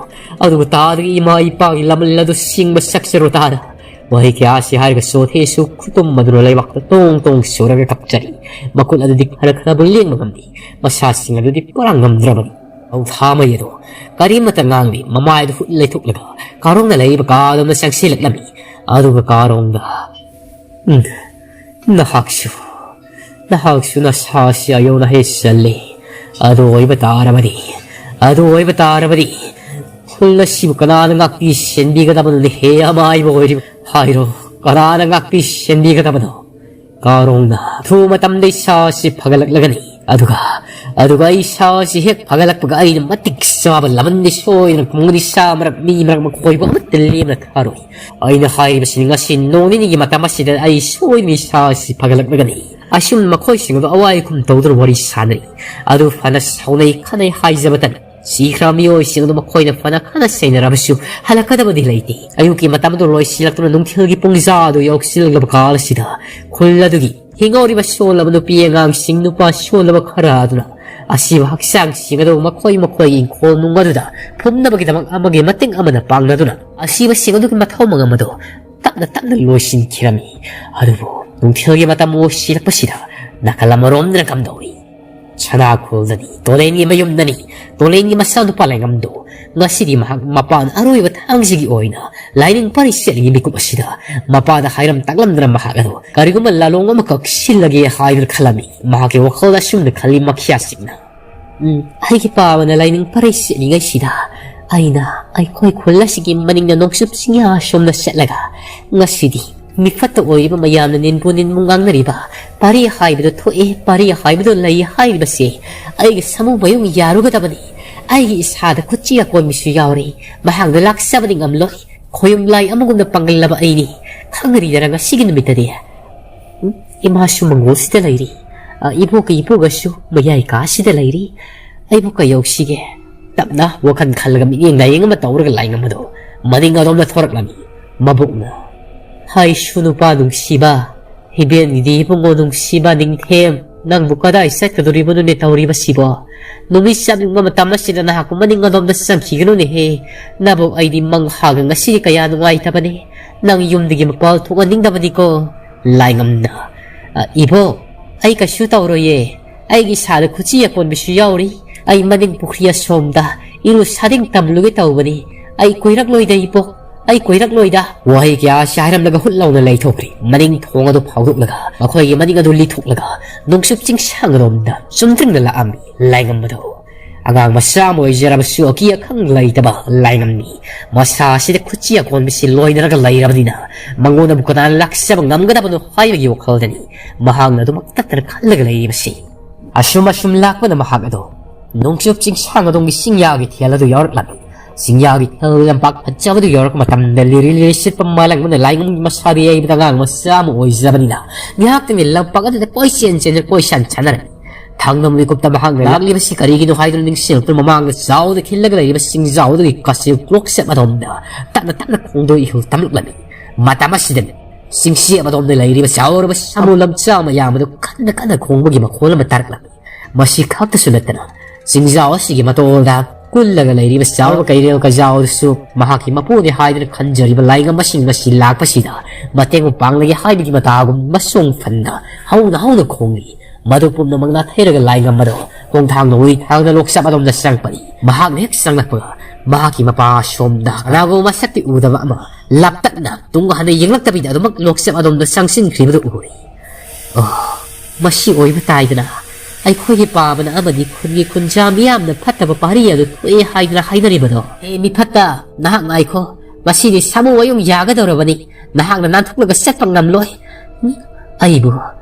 ꯑꯗꯨꯒ ꯇꯥꯗꯒꯤ ꯏꯃꯥ ꯏꯄꯥꯒꯤ ꯂꯃꯟ ꯑꯗꯨ ꯁꯤꯡꯕ ꯁꯛꯆꯔꯨ ꯇꯥꯗ꯫" ꯋꯥꯍꯩ ꯀꯌꯥ ꯑꯁꯤ ꯍꯥꯏꯔꯒ ꯁꯣꯊꯦꯁꯨ ꯈꯨꯇꯨꯝ ꯑꯗꯨꯅ ꯂꯩꯕꯥꯛꯇ ꯇꯣꯡ ꯇꯣꯡ ꯁꯨꯔꯒ ꯀꯞꯆꯔꯤ꯫ ꯃꯈꯨꯠ ꯑꯗꯨꯗꯤ ꯈꯔ ꯈꯔꯕꯨ ꯂꯦꯡꯕ ꯉꯝꯂꯤ꯫ ꯃꯁꯥꯁꯤꯡ ꯑꯗꯨꯗꯤ ꯄꯨꯔꯥ ꯉꯝꯗ꯭ꯔꯕꯅꯤ꯫ ꯄꯥꯎꯊꯥꯃꯩ ꯑꯗꯨ ꯀꯔꯤꯃꯠꯇ ꯉꯥꯡꯗꯦ꯫ ꯃꯃꯥꯏꯗꯨ ꯍꯨꯠ ꯂꯩꯊꯣꯛꯂꯒ ꯀꯥꯔꯣꯡꯅ ꯂꯩꯔꯤꯕ ꯀꯥꯗ ꯑꯃ ꯆꯪꯁꯤꯜꯂꯛꯂꯝꯃꯤ꯫ ꯑꯗꯨꯒ ꯀꯥꯔꯣꯡꯗ, "ꯎꯝ, ꯅꯍꯥꯛꯁꯨ, ꯅꯍꯥꯛꯁꯨ ꯅꯁꯥꯁꯤ ꯑꯌꯧꯅ ꯍꯦꯛ ꯆꯜꯂꯤ꯫ ꯑꯗꯨ ꯑꯣꯏꯕ ꯇꯥꯔꯕꯗꯤ, ꯑꯗꯨ ꯑꯣꯏꯕ ꯇꯥꯔꯕꯗꯤ, ꯈꯨꯜ ꯑꯁꯤꯕꯨ ꯀꯅꯥꯅ ꯉꯥꯛꯄꯤ ꯁꯦꯟꯕꯤꯒꯗꯕꯅꯣꯅꯦ? ꯍꯦ ꯑꯃꯥꯏꯕ ꯑꯣꯏꯔꯤꯕ ꯍꯥꯏꯔꯣ, ꯀꯅꯥꯅ ꯉꯥꯛꯄꯤ ꯁꯦꯟꯕꯤꯒꯗꯕꯅꯣ? ꯀꯥꯔꯣꯡꯅ ꯑꯊꯨꯕ ꯃꯇꯝꯗ ꯏꯁꯥ ꯑꯁꯤ ꯐꯒꯠꯂꯛꯂꯒꯅꯤ꯫ ꯑꯗꯨꯒ ꯑꯗꯨꯒ ꯑꯩ ꯏꯁꯥ ꯑꯁꯤ ꯍꯦꯛ ꯐꯒꯠꯂꯛꯄꯒ ꯑꯩꯅ ꯃꯇꯤꯛ ꯆꯥꯕ ꯂꯃꯟꯗꯤ ꯁꯣꯏꯗꯅ ꯈꯨꯡꯒꯪꯒꯤ ꯁꯥ ꯃꯔꯛ, ꯃꯤ ꯃꯔꯛ ꯃꯈꯣꯏꯕꯨ ꯑꯃꯠꯇ ꯂꯦꯝꯅ ꯊꯥꯔꯣꯏ꯫ ꯑꯩꯅ ꯍꯥꯏꯔꯤꯕꯁꯤ ꯉꯁꯤ ꯅꯣꯡ ꯅꯤꯅꯤꯒꯤ ꯃꯇꯝ ꯑꯁꯤꯗ ꯑꯩ ꯁꯣꯏꯗꯅ ꯏꯁꯥ ꯑꯁꯤ ꯐꯒꯠꯂꯛꯂꯒꯅꯤ꯫ ꯑꯁꯨꯝ ꯃꯈꯣꯏꯁꯤꯡ ꯑꯗꯨ ꯑꯋꯥꯏ ꯑꯈꯨꯝ ꯇꯧꯗꯨꯅ ꯋꯥꯔꯤ ꯁꯥꯅꯔꯤ꯫ ꯑꯗꯨ ꯐꯅ ꯁꯥꯎꯅꯩ ꯈꯠꯅꯩ ꯍꯥꯏꯖꯕꯇꯅ ꯁꯤꯈ꯭ꯔꯕ ꯃꯤꯑꯣꯏꯁꯤꯡ ꯑꯗꯨ ꯃꯈꯣꯏꯅ ꯐꯅ ꯈꯠꯅ ꯆꯩꯅꯔꯕꯁꯨ ꯍꯜꯂꯛꯀꯗꯕꯗꯤ ꯂꯩꯇꯦ꯫ ꯑꯌꯨꯛꯀꯤ ꯃꯇꯝ ꯑꯗꯨ ꯂꯣꯏꯁꯤꯜꯂꯛꯇꯨꯅ ꯅꯨꯡꯊꯤꯜꯒꯤ ꯄꯨꯡꯖꯥ ꯑꯗꯨ ꯌꯧꯁꯤꯜꯂꯛꯂꯕ ꯀꯥꯜ ꯑꯁꯤꯗ ꯈꯨꯜ ꯑꯗꯨꯒꯤ ꯍꯤꯡꯍꯧꯔꯤꯕ ꯁꯣꯜꯂꯕ ꯅꯨꯄꯤ ꯑꯉꯥꯡꯁꯤꯡ, ꯅꯨꯄꯥ ꯁꯣꯜꯂꯕ ꯈꯔ ꯑꯗꯨꯅ ꯑꯁꯤꯕ ꯍꯛꯆꯥꯡꯁꯤꯡ ꯑꯗꯨ ꯃꯈꯣꯏ ꯃꯈꯣꯏꯒꯤ ꯏꯪꯈꯣꯜ ꯅꯨꯡ ꯑꯗꯨꯗ ꯐꯨꯝꯅꯕꯒꯤꯗꯃꯛ ꯑꯃꯒꯤ ꯃꯇꯦꯡ ꯑꯃꯅ ꯄꯥꯡꯅꯗꯨꯅ ꯑꯁꯤꯕꯁꯤꯡ ꯑꯗꯨꯒꯤ ꯃꯊꯧ ꯃꯉꯝ ꯑꯗꯨ ꯇꯞꯅ ꯇꯞꯅ ꯂꯣꯏꯁꯤꯟꯈꯤꯔꯝꯃꯤ꯫ ꯑꯗꯨꯕꯨ ꯅꯨꯡꯊꯤꯜꯒꯤ ꯃꯇꯝ ꯑꯣꯏꯁꯤꯜꯂꯛꯄꯁꯤꯗ ꯅꯥꯀꯜ ꯑꯃꯔꯣꯝꯗꯅ ꯀꯝꯗꯧꯏ? ꯁꯅꯥꯈꯣꯜꯗꯅꯤ, ꯇꯣꯂꯦꯟꯒꯤ ꯃꯌꯨꯝꯗꯅꯤ, ꯇꯣꯂꯦꯟꯒꯤ ꯃꯆꯥꯅꯨꯄꯥ ꯂꯥꯏꯉꯝꯗꯨ ꯉꯁꯤꯗꯤ ꯃꯍꯥꯛ ꯃꯄꯥꯟ ꯑꯔꯣꯏꯕ ꯊꯥꯡꯁꯤꯒꯤ ꯑꯣꯏꯅ ꯂꯥꯏꯅꯤꯡ ꯄꯔꯤ ꯆꯦꯠꯂꯤꯉꯩ ꯃꯤꯀꯨꯞ ꯑꯁꯤꯗ ꯃꯄꯥꯗ ꯍꯥꯏꯔꯝ ꯇꯥꯛꯂꯝꯗꯅ ꯃꯍꯥꯛ ꯑꯗꯨ ꯀꯔꯤꯒꯨꯝꯕ ꯂꯥꯂꯣꯡ ꯑꯃꯈꯛ ꯁꯤꯜꯂꯒꯦ ꯍꯥꯏꯗꯨꯅ ꯈꯜꯂꯝꯃꯤ꯫ ꯃꯍꯥꯛꯀꯤ ꯋꯥꯈꯜꯗ ꯑꯁꯨꯝꯅ ꯈꯜꯂꯤ ꯃꯈꯤꯌꯥ ꯆꯤꯛꯅ꯫ ꯎꯝ, ꯑꯩꯒꯤ ꯄꯥꯕꯅ ꯂꯥꯏꯅꯤꯡ ꯄꯔꯩ ꯆꯦꯠꯂꯤꯉꯩꯁꯤꯗ ꯑꯩꯅ ꯑꯩꯈꯣꯏ ꯈꯨꯜ ꯑꯁꯤꯒꯤ ꯃꯅꯤꯡꯗ ꯅꯣꯡꯆꯨꯞ ꯆꯤꯡꯌꯥ ꯑꯁꯣꯝꯗ ꯆꯠꯂꯒ ꯉꯁꯤꯗꯤ ꯃꯤꯐꯠꯇ ꯑꯣꯏꯔꯤꯕ ꯃꯌꯥꯝꯅ ꯅꯤꯟꯕꯨ ꯅꯤꯟꯕꯨ ꯉꯥꯡꯅꯔꯤꯕ ꯄꯥꯔꯤ ꯍꯥꯏꯕꯗꯨ ꯊꯣꯛꯑꯦ, ꯄꯥꯔꯤ ꯍꯥꯏꯕꯗꯨ ꯂꯩ ꯍꯥꯏꯔꯤꯕꯁꯦ ꯑꯩꯒꯤ ꯁꯃꯨ ꯃꯌꯨꯡ ꯌꯥꯔꯨꯒꯗꯕꯅꯤ꯫ ꯑꯩꯒꯤ ꯏꯁꯥꯗ ꯈꯨꯠꯆꯤ ꯑꯀꯣꯟꯕꯤꯁꯨ ꯌꯥꯎꯔꯦ꯫ ꯃꯍꯥꯛꯅ ꯂꯥꯛꯆꯕꯗꯤ ꯉꯝꯂꯣꯏ꯫ ꯈꯣꯌꯨꯝ ꯂꯥꯏ ꯑꯃꯒꯨꯝꯅ ꯄꯥꯡꯒꯜꯂꯕ ꯑꯩꯅꯤ꯫ ꯈꯪꯅꯔꯤꯗꯅ ꯉꯁꯤꯒꯤ ꯅꯨꯃꯤꯠꯇꯗꯤ꯫ ꯎꯝ, ꯏꯃꯥꯁꯨ ꯃꯪꯒꯣꯜꯁꯤꯗ ꯂꯩꯔꯤ꯫ ꯑ, ꯏꯕꯣꯛꯀ ꯏꯄꯨꯒꯁꯨ ꯃꯌꯥꯏ ꯀꯥꯁꯤꯗ ꯂꯩꯔꯤ꯫ ꯑꯩꯕꯨ ꯀꯩꯗꯧꯁꯤꯒꯦ? ꯇꯞꯅ ꯋꯥꯈꯜ ꯈꯜꯂꯒ ꯃꯤꯠꯌꯦꯡ ꯅꯥꯌꯦꯡ ꯑꯃ ꯇꯧꯔꯒ ꯂꯥꯏꯉꯝꯕꯗꯣ ꯃꯅꯤꯡ ꯑꯗꯣꯝꯗ ꯊꯣꯔꯛꯂꯝꯃꯤ꯫ ꯃꯕꯨꯛꯅ, "ꯍꯥꯏꯁꯨ ꯅꯨꯄꯥ ꯅꯨꯡꯁꯤꯕ, ꯏꯕꯦꯟꯒꯤꯗꯤ ꯏꯕꯨꯡꯉꯣ ꯅꯨꯡꯁꯤꯕ ꯅꯤꯡꯊꯦꯝ, ꯅꯪꯕꯨ ꯀꯗꯥꯏ ꯆꯠꯀꯗꯣꯔꯤꯕꯅꯣꯅꯦ ꯇꯧꯔꯤꯕꯁꯤꯕꯣ? ꯅꯨꯃꯤꯠ ꯆꯞ ꯌꯨꯡꯕ ꯃꯇꯝ ꯑꯁꯤꯗ ꯅꯍꯥꯛꯄꯨ ꯃꯅꯤꯡ ꯑꯗꯣꯝꯗ ꯆꯪꯈꯤꯒꯅꯨꯅꯦꯍꯦ꯫ ꯅꯕꯨ ꯑꯩꯗꯤ ꯃꯪ ꯍꯥꯒ ꯉꯁꯤꯗꯤ ꯀꯌꯥ ꯅꯨꯡꯉꯥꯏꯇꯕꯅꯦ꯫ ꯅꯪ ꯌꯨꯝꯗꯒꯤ ꯃꯄꯥꯜ ꯊꯣꯛꯍꯟꯅꯤꯡꯗꯕꯅꯤꯀꯣ?" ꯂꯥꯏꯉꯝꯅ, "ꯑ, ꯏꯕꯣ, ꯑꯩ ꯀꯩꯁꯨ ꯇꯧꯔꯣꯏꯌꯦ꯫ ꯑꯩꯒꯤ ꯏꯁꯥꯗ ꯈꯨꯠꯆꯤ ꯑꯀꯣꯟꯕꯤꯁꯨ ꯌꯥꯎꯔꯤ꯫ ꯑꯩ ꯃꯅꯤꯡ ꯄꯨꯈ꯭ꯔꯤ ꯑꯁꯣꯝꯗ ꯏꯔꯨ ꯁꯥꯗꯤꯡ ꯇꯝꯂꯨꯒꯦ ꯇꯧꯕꯅꯤ꯫ ꯑꯩ ꯀꯣꯏꯔꯛꯂꯣꯏꯗ ꯏꯕꯣ, ꯑꯩ ꯀꯣꯏꯔꯛꯂꯣꯏꯗ꯫" ꯋꯥꯍꯩ ꯀꯌꯥ ꯑꯁꯤ ꯍꯥꯏꯔꯝꯂꯒ ꯍꯨꯠ ꯂꯥꯎꯅ ꯂꯩꯊꯣꯛꯈ꯭ꯔꯦ꯫ ꯃꯅꯤꯡ ꯊꯣꯡ ꯑꯗꯨ ꯐꯥꯎꯗꯣꯛꯂꯒ ꯃꯈꯣꯏꯒꯤ ꯃꯅꯤꯡ ꯑꯗꯨ ꯂꯤꯊꯣꯛꯂꯒ ꯅꯣꯡꯆꯨꯞ ꯆꯤꯡꯁꯥꯡꯔꯣꯝꯗ ꯆꯨꯝꯗ꯭ꯔꯤꯡꯅ ꯂꯥꯛꯑꯝꯃꯤ ꯂꯥꯏꯉꯝꯕꯗꯣ꯫ ꯑꯉꯥꯡ ꯃꯆꯥ ꯑꯃ ꯑꯣꯏꯖꯔꯕꯁꯨ ꯑꯀꯤ ꯑꯈꯪ ꯂꯩꯇꯕ ꯂꯥꯏꯉꯝꯅꯤ꯫ ꯃꯁꯥ ꯑꯁꯤꯗ ꯈꯨꯠꯆꯤ ꯑꯀꯣꯟꯕꯁꯤ ꯂꯣꯏꯅꯔꯒ ꯂꯩꯔꯕꯅꯤꯅ ꯃꯉꯣꯟꯗꯕꯨ ꯀꯅꯥꯅ ꯂꯥꯛꯆꯕ ꯉꯝꯒꯗꯕꯅꯣ ꯍꯥꯏꯕꯒꯤ ꯋꯥꯈꯜꯗꯅꯤ ꯃꯍꯥꯛꯅ ꯑꯗꯨꯃꯛ ꯇꯠꯇꯅ ꯈꯜꯂꯒ ꯂꯩꯔꯤꯕꯁꯤ꯫ ꯑꯁꯨꯝ ꯑꯁꯨꯝ ꯂꯥꯛꯄꯅ ꯃꯍꯥꯛ ꯑꯗꯣ ꯅꯣꯡꯆꯨꯞ ꯆꯤꯡꯁꯥꯡ ꯑꯗꯣꯝꯒꯤ ꯆꯤꯡꯌꯥꯒꯤ ꯊꯦꯜ ꯑꯗꯨ ꯌꯧꯔꯛꯂꯝꯃꯤ꯫ ꯆꯤꯡꯌꯥꯒꯤ ꯊꯦꯜ ꯂꯝꯄꯥꯛ ꯐꯖꯕꯗꯨ ꯌꯧꯔꯛꯄ ꯃꯇꯝꯗ ꯂꯤꯔꯤ ꯂꯤꯔꯤ ꯁꯤꯠꯄ ꯃꯥꯂꯪꯕꯅ ꯂꯥꯏꯉꯝꯒꯤ ꯃꯁꯥꯗ ꯌꯩꯕꯗ ꯑꯉꯥꯡ ꯃꯆꯥ ꯑꯃ ꯑꯣꯏꯖꯕꯅꯤꯅ ꯉꯥꯏꯍꯥꯛꯇꯪꯗꯤ ꯂꯝꯄꯥꯛ ꯑꯗꯨꯗ ꯀꯣꯏꯆꯦꯟ ꯆꯦꯟꯗꯨꯅ ꯀꯣꯏꯁꯥꯟ ꯁꯥꯟꯅꯔꯝꯃꯤ꯫ ꯊꯥꯡꯗꯝ ꯃꯤꯀꯨꯞꯇ ꯃꯍꯥꯛꯅ ꯂꯥꯛꯂꯤꯕꯁꯤ ꯀꯔꯤꯒꯤꯅꯣ ꯍꯥꯏꯗꯨꯅ ꯅꯤꯡꯁꯤꯡꯂꯛꯇꯨꯅ ꯃꯃꯥꯡꯗ ꯆꯥꯎꯗ ꯈꯤꯜꯂꯒ ꯂꯩꯔꯤꯕ ꯆꯤꯡꯖꯥꯎꯗꯒꯤ ꯀꯥꯆꯤꯟ ꯀ꯭ꯔꯣꯛ ꯆꯠ ꯑꯗꯣꯝꯗ ꯇꯞꯅ ꯇꯞꯅ ꯈꯣꯡꯗꯣ ꯏꯍꯨꯜ ꯇꯝꯂꯛꯂꯝꯃꯤ꯫ ꯃꯇꯝ ꯑꯁꯤꯗꯅꯤ ꯆꯤꯡꯆꯦꯞ ꯑꯗꯣꯝꯗ ꯂꯩꯔꯤꯕ ꯆꯥꯎꯔꯕ ꯁꯥꯃꯨ ꯂꯝꯆꯥ ꯃꯌꯥꯝ ꯑꯗꯨ ꯀꯟꯅ ꯀꯟꯅ ꯈꯣꯡꯕꯒꯤ ꯃꯈꯣꯜ ꯑꯃ ꯇꯥꯔꯛꯂꯝꯃꯤ꯫ ꯃꯁꯤ ꯈꯛꯇꯁꯨ ꯅꯠꯇꯅ ꯆꯤꯡꯖꯥꯎ ꯑꯁꯤꯒꯤ ꯃꯇꯣꯜꯗ ꯀꯨꯜꯂꯒ ꯂꯩꯔꯤꯕ ꯆꯥꯎꯔꯕ ꯀꯩꯔꯦꯜ ꯀꯖꯥꯎ ꯑꯗꯨꯁꯨ ꯃꯍꯥꯛꯀꯤ ꯃꯄꯨꯅꯤ ꯍꯥꯏꯗꯨꯅ ꯈꯟꯖꯔꯤꯕ ꯂꯥꯏꯉꯝꯕꯁꯤꯡ ꯑꯁꯤ ꯂꯥꯛꯄꯁꯤꯗ ꯃꯇꯦꯡ ꯄꯥꯡꯂꯒꯦ ꯍꯥꯏꯕꯒꯤ ꯃꯇꯥꯒꯨꯝ ꯃꯁꯣꯡ ꯐꯟꯗ ꯍꯧꯅ ꯍꯧꯅ ꯈꯣꯡꯏ꯫ ꯃꯗꯨ ꯄꯨꯝꯅꯃꯛ ꯅꯥꯊꯩꯔꯒ ꯂꯥꯏꯉꯝꯕꯗꯣ ꯈꯣꯡꯊꯥꯡꯅ ꯍꯨꯏ ꯊꯥꯡꯅ ꯂꯣꯛꯆꯞ ꯑꯗꯣꯝꯗ ꯆꯪꯉꯛꯄꯅꯤ꯫ ꯃꯍꯥꯛꯅ ꯍꯦꯛ ꯆꯪꯂꯛꯄꯒ ꯃꯍꯥꯛꯀꯤ ꯃꯄꯥ ꯑꯁꯣꯝꯗ ꯀꯅꯥꯒꯨꯝꯕ ꯃꯁꯛꯇꯤ ꯎꯗꯕ ꯑꯃ ꯂꯥꯞꯇꯛꯅ ꯇꯨꯡ ꯍꯟꯅ ꯌꯦꯡꯂꯛꯇꯕꯤꯗ ꯑꯗꯨꯃꯛ ꯂꯣꯛꯆꯞ ꯑꯗꯣꯝꯗ ꯆꯪꯁꯤꯟꯈ꯭ꯔꯤꯕꯗꯨ ꯎꯔꯤ꯫ ꯑꯣ, ꯃꯁꯤ ꯑꯣꯏꯕ ꯇꯥꯏꯗꯅ꯫ ꯑꯩꯈꯣꯏꯒꯤ ꯄꯥꯕꯅ ꯑꯃꯗꯤ ꯈꯨꯟꯒꯤ ꯈꯨꯟꯖꯥ ꯃꯤꯌꯥꯝꯅ ꯐꯠꯇꯕ ꯄꯥꯔꯤ ꯑꯗꯨ ꯊꯣꯛꯑꯦ ꯍꯥꯏꯗꯅ ꯍꯥꯏꯅꯔꯤꯕꯗꯣ꯫ ꯑꯦ, ꯃꯤꯐꯠꯇ, ꯅꯍꯥꯛ ꯉꯥꯏꯈꯣ꯫ ꯃꯁꯤꯗꯤ ꯁꯥꯃꯨ ꯑꯌꯨꯡ ꯌꯥꯒꯗꯧꯔꯕꯅꯤ꯫ ꯅꯍꯥꯛꯅ ꯅꯥꯟꯊꯣꯛꯂꯒ ꯆꯠꯄ ꯉꯝꯂꯣꯏ꯫ ꯑꯩꯕꯨ,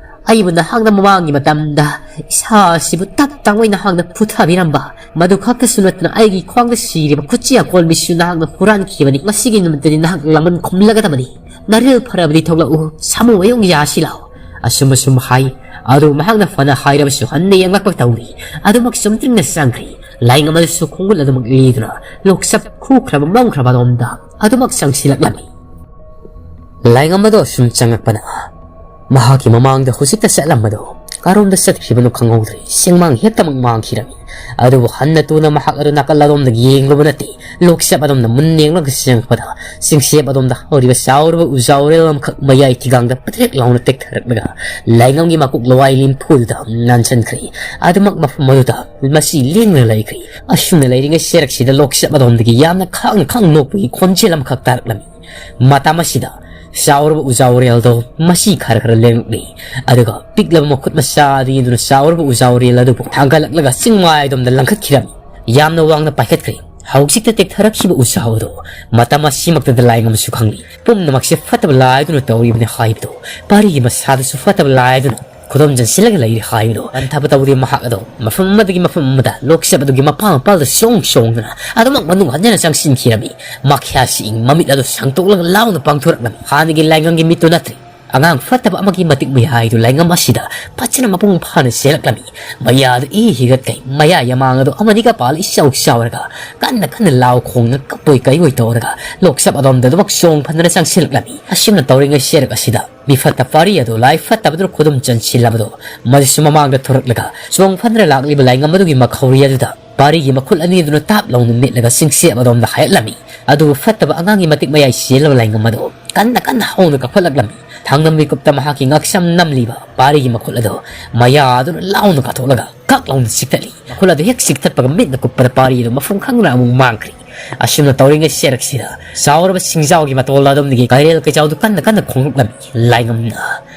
ꯑꯩꯕꯨ ꯅꯍꯥꯛꯅ ꯃꯃꯥꯡꯒꯤ ꯃꯇꯝꯗ ꯏꯁꯥ ꯑꯁꯤꯕꯨ ꯇꯞ ꯇꯥꯡꯉꯣꯏ ꯅꯍꯥꯛꯅ ꯐꯨꯊꯕꯤꯔꯝꯕ꯫ ꯃꯗꯨ ꯈꯛꯇꯁꯨ ꯅꯠꯇꯅ ꯑꯩꯒꯤ ꯈ꯭ꯋꯥꯡꯗ ꯁꯤꯔꯤꯕ ꯈꯨꯠꯆꯤ ꯑꯀꯣꯟꯕꯤꯁꯨ ꯅꯍꯥꯛꯅ ꯍꯨꯔꯥꯟꯈꯤꯕꯅꯤ꯫ ꯃꯁꯤꯒꯤ ꯅꯨꯃꯤꯠꯇꯗꯤ ꯅꯍꯥꯛ ꯂꯃꯟ ꯈꯨꯝꯂꯒꯗꯕꯅꯤ꯫ ꯅꯔꯤꯜ ꯐꯔꯕꯗꯤ ꯊꯣꯛꯂꯛꯎ, ꯁꯥꯃꯨ ꯑꯌꯨꯡ ꯌꯥꯁꯤ ꯂꯥꯎ꯫ ꯑꯁꯨꯝ ꯑꯁꯨꯝ ꯍꯥꯏ꯫ ꯑꯗꯨ ꯃꯍꯥꯛꯅ ꯐꯅ ꯍꯥꯏꯔꯕꯁꯨ ꯍꯟꯅ ꯌꯦꯡꯂꯛꯄ ꯇꯧꯔꯤ꯫ ꯑꯗꯨꯃꯛ ꯆꯨꯝꯗ꯭ꯔꯤꯡꯅ ꯆꯪꯈ꯭ꯔꯤ꯫ ꯂꯥꯏꯉꯝ ꯑꯗꯨꯁꯨ ꯈꯣꯡꯒꯨꯜ ꯑꯗꯨꯃꯛ ꯂꯤꯗꯨꯅ ꯂꯣꯛꯆꯞ ꯈꯨꯈ꯭ꯔꯕ ꯃꯝꯈ꯭ꯔꯕ ꯑꯗꯣꯝꯗ ꯑꯗꯨꯃꯛ ꯆꯪꯁꯤꯜꯂꯛꯂꯝꯃꯤ꯫ ꯂꯥꯏꯉꯝ ꯑꯗꯣ ꯁꯨꯝ ꯆꯪꯉꯛꯄꯅ ꯃꯍꯥꯛꯀꯤ ꯃꯃꯥꯡꯗ ꯍꯧꯖꯤꯛꯇ ꯆꯠꯂꯝꯕꯗꯣ ꯀꯔꯣꯝꯗ ꯆꯠꯈ꯭ꯔꯤꯕꯅꯣ ꯈꯪꯍꯧꯗ꯭ꯔꯦ꯫ ꯁꯦꯡꯃꯥꯡ ꯍꯦꯛꯇꯃꯛ ꯃꯥꯡꯈꯤꯔꯝꯃꯤ꯫ ꯑꯗꯨꯕꯨ ꯍꯟꯅ ꯇꯨꯅ ꯃꯍꯥꯛ ꯑꯗꯨ ꯅꯥꯀꯜ ꯑꯗꯣꯝꯗ ꯌꯦꯡꯂꯨꯕ ꯅꯠꯇꯦ꯫ ꯂꯣꯛꯆꯞ ꯑꯗꯣꯝꯗ ꯃꯨꯟ ꯌꯦꯡꯂꯒ ꯆꯪꯉꯛꯄꯗ ꯆꯤꯡꯆꯦꯞ ꯑꯗꯣꯝꯗ ꯍꯧꯔꯤꯕ ꯆꯥꯎꯔꯕ ꯎꯖꯥꯎꯔꯦꯜ ꯑꯃꯈꯛ ꯃꯌꯥꯏ ꯊꯤꯒꯥꯡꯗ ꯄꯗ꯭ꯔꯦꯛ ꯂꯥꯎꯅ ꯇꯦꯛꯊꯔꯛꯂꯒ ꯂꯥꯏꯉꯝꯒꯤ ꯃꯀꯣꯛ ꯂꯋꯥꯏ ꯂꯦꯝꯐꯨꯗꯨꯗ ꯅꯥꯟꯁꯤꯟꯈ꯭ꯔꯦ꯫ ꯑꯗꯨꯃꯛ ꯃꯐꯝ ꯑꯗꯨꯗ ꯃꯁꯤ ꯂꯦꯡꯗꯅ ꯂꯩꯈ꯭ꯔꯦ꯫ ꯑꯁꯨꯝꯅ ꯂꯩꯔꯤꯉꯩ ꯆꯦꯔꯛꯁꯤꯗ ꯂꯣꯛꯆꯞ ꯑꯗꯣꯝꯗꯒꯤ ꯌꯥꯝꯅ ꯈꯥꯡ ꯈꯥꯡ ꯅꯣꯛꯄꯒꯤ ꯈꯣꯟꯖꯦꯜ ꯑꯃꯈꯛ ꯇꯥꯔꯛꯂꯝꯃꯤ꯫ ꯃꯇꯝ ꯑꯁꯤꯗ ꯆꯥꯎꯔꯕ ꯎꯖꯥꯎꯔꯦꯜꯗꯣ ꯃꯁꯤ ꯈꯔ ꯈꯔ ꯂꯦꯡꯂꯛꯂꯤ꯫ ꯑꯗꯨꯒ ꯄꯤꯛꯂꯕ ꯃꯈꯨꯠ ꯃꯆꯥ ꯑꯗꯨ ꯌꯦꯡꯗꯨꯅ ꯆꯥꯎꯔꯕ ꯎꯖꯥꯎꯔꯦꯜ ꯑꯗꯨꯕꯨ ꯊꯥꯡꯒꯠꯂꯛꯂꯒ ꯆꯤꯡꯃꯥꯏꯗꯣꯝꯗ ꯂꯪꯈꯠꯈꯤꯔꯝꯃꯤ꯫ ꯌꯥꯝꯅ ꯋꯥꯡꯅ ꯄꯥꯏꯈꯠꯈ꯭ꯔꯦ꯫ ꯍꯧꯖꯤꯛꯇ ꯇꯦꯛꯊꯔꯛꯈꯤꯕ ꯎꯖꯥꯎ ꯑꯗꯣ ꯃꯇꯝ ꯑꯁꯤꯃꯛꯇꯗ ꯂꯥꯏꯉꯝꯃꯁꯨ ꯈꯪꯂꯤ꯫ ꯄꯨꯝꯅꯃꯛꯁꯦ ꯐꯠꯇꯕ ꯂꯥꯏꯗꯨꯅ ꯇꯧꯔꯤꯕꯅꯤ ꯍꯥꯏꯕꯗꯣ, ꯄꯥꯔꯤꯒꯤ ꯃꯁꯥꯗꯁꯨ ꯐꯠꯇꯕ ꯂꯥꯏꯗꯨꯅ ꯈꯨꯗꯨꯝ ꯆꯟꯁꯤꯜꯂꯒ ꯂꯩꯔꯦ ꯍꯥꯏꯕꯗꯣ ꯍꯟꯊꯕ ꯇꯧꯗꯦ꯫ ꯃꯍꯥꯛ ꯑꯗꯣ ꯃꯐꯝ ꯑꯃꯗꯒꯤ ꯃꯐꯝ ꯑꯃꯗ ꯂꯣꯛꯆꯞ ꯑꯗꯨꯒꯤ ꯃꯄꯥ ꯃꯄꯥꯜꯗ ꯁꯣꯡ ꯁꯣꯡꯗꯨꯅ ꯑꯗꯨꯃꯛ ꯃꯅꯨꯡ ꯍꯟꯖꯅ ꯆꯪꯁꯤꯟꯈꯤꯔꯝꯃꯤ꯫ ꯃꯈ꯭ꯌꯥꯁꯤ ꯏꯪ ꯃꯃꯤꯠ ꯑꯗꯨ ꯁꯥꯡꯇꯣꯛꯂꯒ ꯂꯥꯎꯅ ꯄꯥꯡꯊꯣꯔꯛꯂꯝꯃꯤ꯫ ꯍꯥꯟꯅꯒꯤ ꯂꯥꯏꯉꯝꯒꯤ ꯃꯤꯠꯇꯨ ꯅꯠꯇ꯭ꯔꯦ꯫ ꯑꯉꯥꯡ ꯐꯠꯇꯕ ꯑꯃꯒꯤ ꯃꯇꯤꯛ ꯃꯌꯥꯏꯗꯨ ꯂꯥꯏꯉꯝ ꯑꯁꯤꯗ ꯐꯖꯅ ꯃꯄꯨꯡ ꯐꯥꯅ ꯆꯦꯜꯂꯛꯂꯝꯃꯤ꯫ ꯃꯌꯥꯗꯨ ꯏ ꯍꯤꯒꯠꯀꯩ, ꯃꯌꯥ ꯌꯥꯃꯥꯡ ꯑꯗꯨ ꯑꯃꯅꯤꯒ ꯄꯥꯜꯂ ꯏꯆꯥꯎ ꯆꯥꯎꯔꯒ ꯀꯟꯅ ꯀꯟꯅ ꯂꯥꯎ ꯈꯣꯡꯅ ꯀꯞꯄꯣꯏ ꯀꯩꯑꯣꯏ ꯇꯧꯔꯒ ꯂꯣꯛꯆꯞ ꯑꯗꯣꯝꯗ ꯑꯗꯨꯃꯛ ꯆꯣꯡ ꯐꯟꯗꯅ ꯆꯪꯁꯤꯜꯂꯛꯂꯝꯃꯤ꯫ ꯑꯁꯨꯝꯅ ꯇꯧꯔꯤꯉꯩ ꯆꯦꯔꯛ ꯑꯁꯤꯗ ꯃꯤꯐꯠꯇ ꯄꯥꯔꯤ ꯑꯗꯨ ꯂꯥꯏ ꯐꯠꯇꯕꯗꯨꯅ ꯈꯨꯗꯨꯝ ꯆꯟꯁꯤꯜꯂꯕꯗꯣ ꯃꯗꯨꯁꯨ ꯃꯃꯥꯡꯗ ꯊꯣꯔꯛꯂꯒ ꯆꯣꯡ ꯐꯟꯗꯅ ꯂꯥꯛꯂꯤꯕ ꯂꯥꯏꯉꯝ ꯑꯗꯨꯒꯤ ꯃꯈꯧꯔꯤ ꯑꯗꯨꯗ ꯄꯥꯔꯤꯒꯤ ꯃꯈꯨꯠ ꯑꯅꯤꯗꯨꯅ ꯇꯥꯞ ꯂꯥꯎꯅ ꯃꯤꯠꯂꯒ ꯆꯤꯡꯁꯦꯞ ꯑꯗꯣꯝꯗ ꯍꯥꯏꯔꯛꯂꯝꯃꯤ꯫ ꯑꯗꯨꯕꯨ ꯐꯠꯇꯕ ꯑꯉꯥꯡꯒꯤ ꯃꯇꯤꯛ ꯃꯌꯥꯏ ꯆꯦꯜꯂꯕ ꯂꯥꯏꯉꯝ ꯑꯗꯨ ꯀꯟꯅ ꯀꯟꯅ ꯍꯧꯅ ꯀꯥꯈꯠꯂꯛꯂꯝꯃꯤ꯫ ꯊꯥꯡꯅꯝ ꯃꯤꯀꯨꯞꯇ ꯃꯍꯥꯛꯀꯤ ꯉꯛꯁꯝ ꯅꯝꯂꯤꯕ ꯄꯥꯔꯤꯒꯤ ꯃꯈꯨꯠ ꯑꯗꯨ ꯃꯌꯥ ꯑꯗꯨꯅ ꯂꯥꯎꯅ ꯀꯥꯊꯣꯛꯂꯒ ꯀꯛ ꯂꯥꯎꯅ ꯆꯤꯛꯊꯠꯂꯤ꯫ ꯃꯈꯨꯠ ꯑꯗꯨ ꯍꯦꯛ ꯆꯤꯛꯊꯠꯄꯒ ꯃꯤꯠꯅ ꯀꯨꯞꯄꯗ ꯄꯥꯔꯤ ꯑꯗꯨ ꯃꯐꯝ ꯈꯪꯗꯅ ꯑꯃꯨꯛ ꯃꯥꯡꯈ꯭ꯔꯦ꯫ ꯑꯁꯨꯝꯅ ꯇꯧꯔꯤꯉꯩ ꯆꯦꯔꯛꯁꯤꯗ ꯆꯥꯎꯔꯕ ꯁꯤꯡꯖꯥꯎꯒꯤ ꯃꯇꯣꯜ ꯑꯗꯣꯝꯗꯒꯤ ꯀꯩꯔꯦꯜ ꯀꯩꯖꯥꯎꯗꯨ ꯀꯟꯅ ꯀꯟꯅ ꯈꯣꯡꯂꯛꯂꯝꯃꯤ꯫ ꯂꯥꯏꯉꯝꯅ,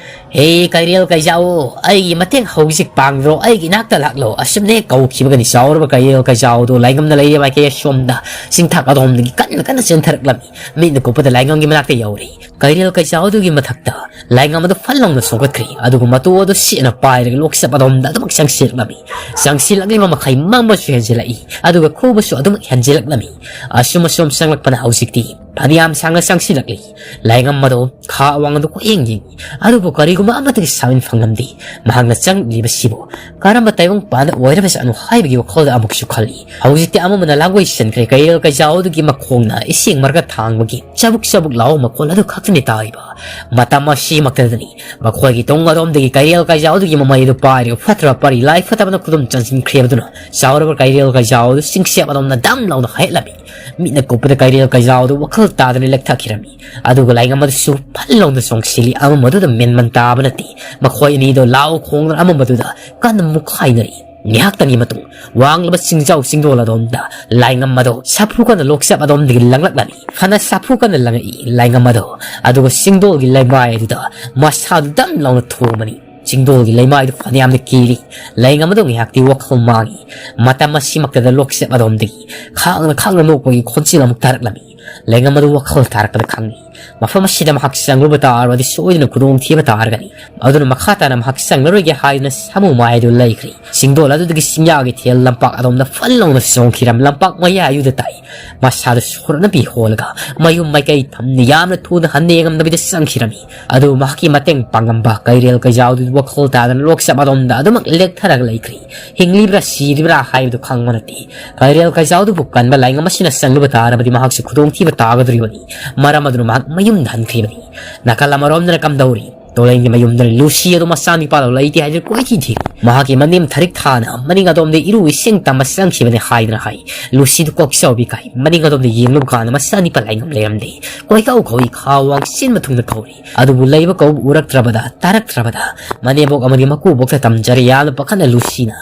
"ꯍꯦ ꯀꯩꯔꯦꯜ ꯀꯩꯖꯥꯎ, ꯑꯩꯒꯤ ꯃꯇꯦꯡ ꯍꯧꯖꯤꯛ ꯄꯥꯡꯗ꯭ꯔꯣ, ꯑꯩꯒꯤ ꯏꯅꯥꯛꯇ ꯂꯥꯛꯂꯣ!" ꯑꯁꯨꯝꯅ ꯍꯦꯛ ꯀꯧꯈꯤꯕꯒꯅꯤ ꯆꯥꯎꯔꯕ ꯀꯩꯔꯦꯜ ꯀꯩꯖꯥꯎꯗꯨ ꯂꯥꯏꯉꯝꯅ ꯂꯩꯔꯤꯕ ꯃꯥꯏꯀꯩ ꯑꯁꯣꯝꯗ ꯆꯤꯡꯊꯛ ꯑꯗꯣꯝꯗꯒꯤ ꯀꯟꯅ ꯀꯟꯅ ꯆꯦꯟꯊꯔꯛꯂꯝꯃꯤ꯫ ꯃꯤꯠꯅ ꯀꯨꯞꯄꯗ ꯂꯥꯏꯉꯝꯒꯤ ꯃꯅꯥꯛꯇ ꯌꯧꯔꯦ꯫ ꯀꯩꯔꯦꯜ ꯀꯩꯖꯥꯎ ꯑꯗꯨꯒꯤ ꯃꯊꯛꯇ ꯂꯥꯏꯉꯝ ꯑꯗꯨ ꯐꯜ ꯂꯥꯎꯅ ꯆꯣꯡꯈꯠꯈ꯭ꯔꯦ꯫ ꯑꯗꯨꯒ ꯃꯇꯣ ꯑꯗꯨ ꯁꯦꯠꯅ ꯄꯥꯏꯔꯒ ꯂꯣꯛꯆꯞ ꯑꯗꯣꯝꯗ ꯑꯗꯨꯃꯛ ꯆꯪꯁꯤꯜꯂꯛꯂꯝꯃꯤ꯫ ꯆꯪꯁꯤꯜꯂꯛꯂꯤꯕ ꯃꯈꯩ ꯃꯝꯕꯁꯨ ꯍꯦꯟꯖꯤꯜꯂꯛꯏ, ꯑꯗꯨꯒ ꯈꯨꯕꯁꯨ ꯑꯗꯨꯃꯛ ꯍꯦꯟꯖꯤꯜꯂꯛꯂꯝꯃꯤ꯫ ꯑꯁꯨꯝ ꯑꯁꯨꯝ ꯆꯪꯂꯛꯄꯅ ꯍꯧꯖꯤꯛꯇꯤ ꯐꯅꯌꯥꯝ ꯁꯥꯡꯅ ꯆꯪꯁꯤꯜꯂꯛꯂꯤ꯫ ꯂꯥꯏꯉꯝ ꯑꯗꯣ ꯈꯥ ꯑꯋꯥꯡ ꯑꯗꯨ ꯀꯣꯏꯌꯦꯡ ꯌꯦꯡꯏ, ꯑꯗꯨꯕꯨ ꯀꯔꯤꯒꯨꯝꯕ ꯑꯃꯠꯇꯒꯤ ꯁꯥꯃꯤꯟ ꯐꯪꯂꯝꯗꯦ꯫ ꯃꯍꯥꯛꯅ ꯆꯪꯂꯤꯕꯁꯤꯕꯨ ꯀꯔꯝꯕ ꯇꯥꯏꯕꯪ ꯄꯥꯟꯗ ꯑꯣꯏꯔꯕꯖꯥꯠꯅꯣ ꯍꯥꯏꯕꯒꯤ ꯋꯥꯈꯜꯗ ꯑꯃꯨꯛꯁꯨ ꯈꯜꯂꯤ꯫ ꯍꯧꯖꯤꯛꯇꯤ ꯑꯃꯃꯅ ꯂꯥꯡꯒꯣꯏ ꯆꯟꯈ꯭ꯔꯦ꯫ ꯀꯩꯔꯦꯜ ꯀꯩꯖꯥꯎ ꯑꯗꯨꯒꯤ ꯃꯈꯣꯡꯅ ꯏꯁꯤꯡ ꯃꯔꯛꯇ ꯊꯥꯡꯕꯒꯤ ꯆꯕꯨꯛ ꯆꯕꯨꯛ ꯂꯥꯎꯕ ꯃꯈꯣꯜ ꯑꯗꯨ ꯈꯛꯇꯅꯤ ꯇꯥꯔꯤꯕ꯫ ꯃꯇꯝ ꯑꯁꯤꯃꯛꯇꯗꯅꯤ ꯃꯈꯣꯏꯒꯤ ꯇꯨꯡ ꯑꯔꯣꯝꯗꯒꯤ ꯀꯩꯔꯦꯜ ꯀꯩꯖꯥꯎ ꯑꯗꯨꯒꯤ ꯃꯃꯩ ꯑꯗꯨ ꯄꯥꯏꯔꯒ ꯐꯠꯇ꯭ꯔꯕ ꯄꯥꯔꯤ ꯂꯥꯏ ꯐꯠꯇꯕꯅ ꯈꯨꯗꯨꯝ ꯆꯟꯁꯤꯟꯈ꯭ꯔꯦ꯫ ꯑꯗꯨꯅ ꯆꯥꯎꯔꯕ ꯀꯩꯔꯦꯜ ꯀꯩꯖꯥꯎ ꯑꯗꯨ ꯆꯤꯡꯁꯦꯞ ꯑꯗꯣꯝꯅ ꯗꯝ ꯂꯥꯎꯅ ꯍꯥꯏꯠꯂꯝꯃꯤ꯫ ꯃꯤꯠꯅ ꯀꯨꯞꯄꯗ ꯀꯩꯔꯦꯜ ꯀꯩꯖꯥꯎ ꯑꯗꯨ ꯋꯥꯈꯜ ꯇꯥꯗꯅ ꯂꯦꯛꯊꯈꯤꯔꯝꯃꯤ꯫ ꯑꯗꯨꯒ ꯂꯥꯏꯉꯝ ꯑꯗꯨꯁꯨ ꯐꯜ ꯂꯥꯎꯅ ꯆꯣꯡꯁꯤꯜꯂꯤ꯫ ꯑꯃꯝꯕꯗꯨꯗ ꯃꯦꯟꯃꯟ ꯇꯥꯕ ꯅꯠꯇꯦ꯫ ꯃꯈꯣꯏ ꯑꯅꯤꯗꯣ ꯂꯥꯎ ꯈꯣꯡꯗꯨꯅ ꯑꯃꯝꯕꯗꯨꯗ ꯀꯟꯅ ꯃꯨꯛꯈꯥꯏꯅꯔꯤ꯫ ꯉꯥꯏꯍꯥꯛꯇꯪꯒꯤ ꯃꯇꯨꯡ ꯋꯥꯡꯂꯕ ꯆꯤꯡꯖꯥꯎ ꯆꯤꯡꯗꯣꯜ ꯑꯗꯣꯝꯗ ꯂꯥꯏꯉꯝ ꯑꯗꯣ ꯁꯥꯐꯨ ꯀꯟꯅ ꯂꯣꯛꯆꯞ ꯑꯗꯣꯝꯗꯒꯤ ꯂꯪꯂꯛꯂꯝꯃꯤ꯫ ꯐꯅ ꯁꯥꯐꯨ ꯀꯟꯅ ꯂꯪꯉꯛꯏ ꯂꯥꯏꯉꯝ ꯑꯗꯣ꯫ ꯑꯗꯨꯒ ꯆꯤꯡꯗꯣꯜꯒꯤ ꯂꯩꯃꯥꯏ ꯑꯗꯨꯗ ꯃꯁꯥꯗꯨ ꯗꯝ ꯂꯥꯎꯅ ꯊꯣꯝꯕꯅꯤ꯫ ꯆꯤꯡꯗꯣꯜꯒꯤ ꯂꯩꯃꯥꯏꯗꯨ ꯐꯅꯌꯥꯝꯅ ꯀꯤꯔꯤ꯫ ꯂꯥꯏꯉꯝ ꯑꯗꯣ ꯉꯥꯏꯍꯥꯛꯇꯤ ꯋꯥꯈꯜ ꯃꯥꯡꯉꯤ꯫ ꯃꯇꯝ ꯑꯁꯤꯃꯛꯇꯗ ꯂꯣꯛꯆꯞ ꯑꯗꯣꯝꯗꯒꯤ ꯈꯥꯡꯅ ꯈꯥꯡꯅ ꯅꯣꯛꯄꯒꯤ ꯈꯣꯟꯖꯦꯜ ꯑꯃꯨꯛ ꯇꯥꯔꯛꯂꯝꯃꯤ꯫ ꯂꯥꯏꯉꯝ ꯑꯗꯣ ꯋꯥꯈꯜ ꯇꯥꯔꯛꯄꯗ ꯈꯪꯉꯤ꯫ ꯃꯐꯝ ꯑꯁꯤꯗ ꯃꯍꯥꯛ ꯆꯪꯂꯨꯕ ꯇꯥꯔꯕꯗꯤ ꯁꯣꯏꯗꯅ ꯈꯨꯗꯣꯡꯊꯤꯕ ꯇꯥꯔꯒꯅꯤ꯫ ꯑꯗꯨꯅ ꯃꯈꯥ ꯇꯥꯅ ꯃꯍꯥꯛ ꯆꯪꯂꯔꯣꯏꯒꯦ ꯍꯥꯏꯗꯨꯅ ꯁꯥꯃꯨ ꯃꯥꯏꯗꯨ ꯂꯩꯈ꯭ꯔꯦ꯫ ꯆꯤꯡꯗꯣꯜ ꯑꯗꯨꯗꯒꯤ ꯆꯤꯡꯌꯥꯒꯤ ꯊꯦꯜ ꯂꯝꯄꯥꯛ ꯑꯗꯣꯝꯗ ꯐꯟ ꯂꯥꯎꯅ ꯆꯣꯡꯈꯤꯔꯝ ꯂꯝꯄꯥꯛ ꯃꯌꯥꯏꯗꯨꯗ ꯇꯥꯏ꯫ ꯃꯁꯥꯗꯨ ꯁꯣꯔꯅ ꯄꯤ ꯍꯣꯜꯂꯒ ꯃꯌꯨꯝ ꯃꯥꯏꯀꯩ ꯊꯝꯅ ꯌꯥꯝꯅ ꯊꯨꯅ ꯍꯟꯅ ꯌꯦꯡꯉꯝꯗꯕꯤꯗ ꯆꯪꯈꯤꯔꯝꯃꯤ꯫ ꯑꯗꯨꯕꯨ ꯃꯍꯥꯛꯀꯤ ꯃꯇꯦꯡ ꯄꯥꯡꯉꯝꯕ ꯀꯩꯔꯦꯜ ꯀꯩꯖꯥꯎꯗꯨ ꯋꯥꯈꯜ ꯇꯥꯗꯅ ꯂꯣꯛꯆꯞ ꯑꯗꯣꯝꯗ ꯑꯗꯨꯃꯛ ꯂꯦꯛꯊꯔꯒ ꯂꯩꯈ꯭ꯔꯤ꯫ ꯍꯤꯡꯂꯤꯕ꯭ꯔꯥ ꯁꯤꯔꯤꯕ꯭ꯔꯥ ꯍꯥꯏꯕꯗꯨ ꯈꯪꯕ ꯅꯠꯇꯦ꯫ ꯀꯩꯔꯦꯜ ꯀꯩꯖꯥꯎꯗꯨꯕꯨ ꯀꯟꯕ ꯂꯥꯏꯉꯝ ꯑꯁꯤꯅ ꯆꯪꯂꯨꯕ ꯇꯥꯔꯕꯗꯤ ꯃꯍꯥꯛꯁꯨ ꯈꯨꯗꯣꯡꯊꯤꯕ ꯇꯥꯒꯗꯧꯔꯤꯕꯅꯤ꯫ ꯃꯔꯝ ꯑꯗꯨꯅ ꯃꯍꯥꯛ ꯃꯌꯨꯝꯗ ꯍꯟꯈ꯭ꯔꯤꯕꯅꯤ꯫ ꯅꯥꯀꯜ ꯑꯃꯔꯣꯝꯗꯅ ꯀꯝꯗꯧꯔꯤ? ꯇꯣꯂꯦꯟꯒꯤ ꯃꯌꯨꯝꯗꯅ ꯂꯨꯁꯤ ꯑꯗꯨ ꯃꯆꯥꯅꯤꯄꯥꯗꯣ ꯂꯩꯇꯦ ꯍꯥꯏꯗꯨꯅ ꯀꯣꯏꯊꯤ ꯊꯤꯔꯤ꯫ ꯃꯍꯥꯛꯀꯤ ꯃꯅꯦꯝ ꯊꯔꯤꯛ ꯊꯥꯅ ꯃꯅꯤꯡ ꯑꯗꯣꯝꯗ ꯏꯔꯨ ꯏꯁꯤꯡ ꯇꯝꯕ ꯆꯪꯈꯤꯕꯅꯤ ꯍꯥꯏꯗꯨꯅ ꯍꯥꯏ꯫ ꯂꯨꯁꯤꯗꯨ ꯀꯣꯛꯆꯥꯎꯕꯤ ꯀꯥꯏ꯫ ꯃꯅꯤꯡ ꯑꯗꯣꯝꯗ ꯌꯦꯡꯂꯨꯕ ꯀꯥꯟꯗ ꯃꯆꯥꯅꯤꯄꯥ ꯂꯥꯏꯉꯝ ꯂꯩꯔꯝꯗꯦ꯫ ꯀꯣꯏꯀꯧ ꯀꯧꯏ, ꯈꯥ ꯋꯥꯡ ꯆꯤꯟ ꯃꯊꯨꯡꯗ ꯀꯧꯔꯤ꯫ ꯑꯗꯨꯕꯨ ꯂꯩꯕ ꯀꯧꯕ ꯎꯔꯛꯇ꯭ꯔꯕꯗ, ꯇꯥꯔꯛꯇ꯭ꯔꯕꯗ, ꯃꯅꯦꯝꯕꯣꯛ ꯑꯃꯗꯤ ꯃꯀꯨꯕꯣꯛꯇ ꯇꯝꯖꯔꯦ ꯌꯥꯝꯅ ꯄꯥꯈꯠꯅ ꯂꯨꯁꯤꯅ,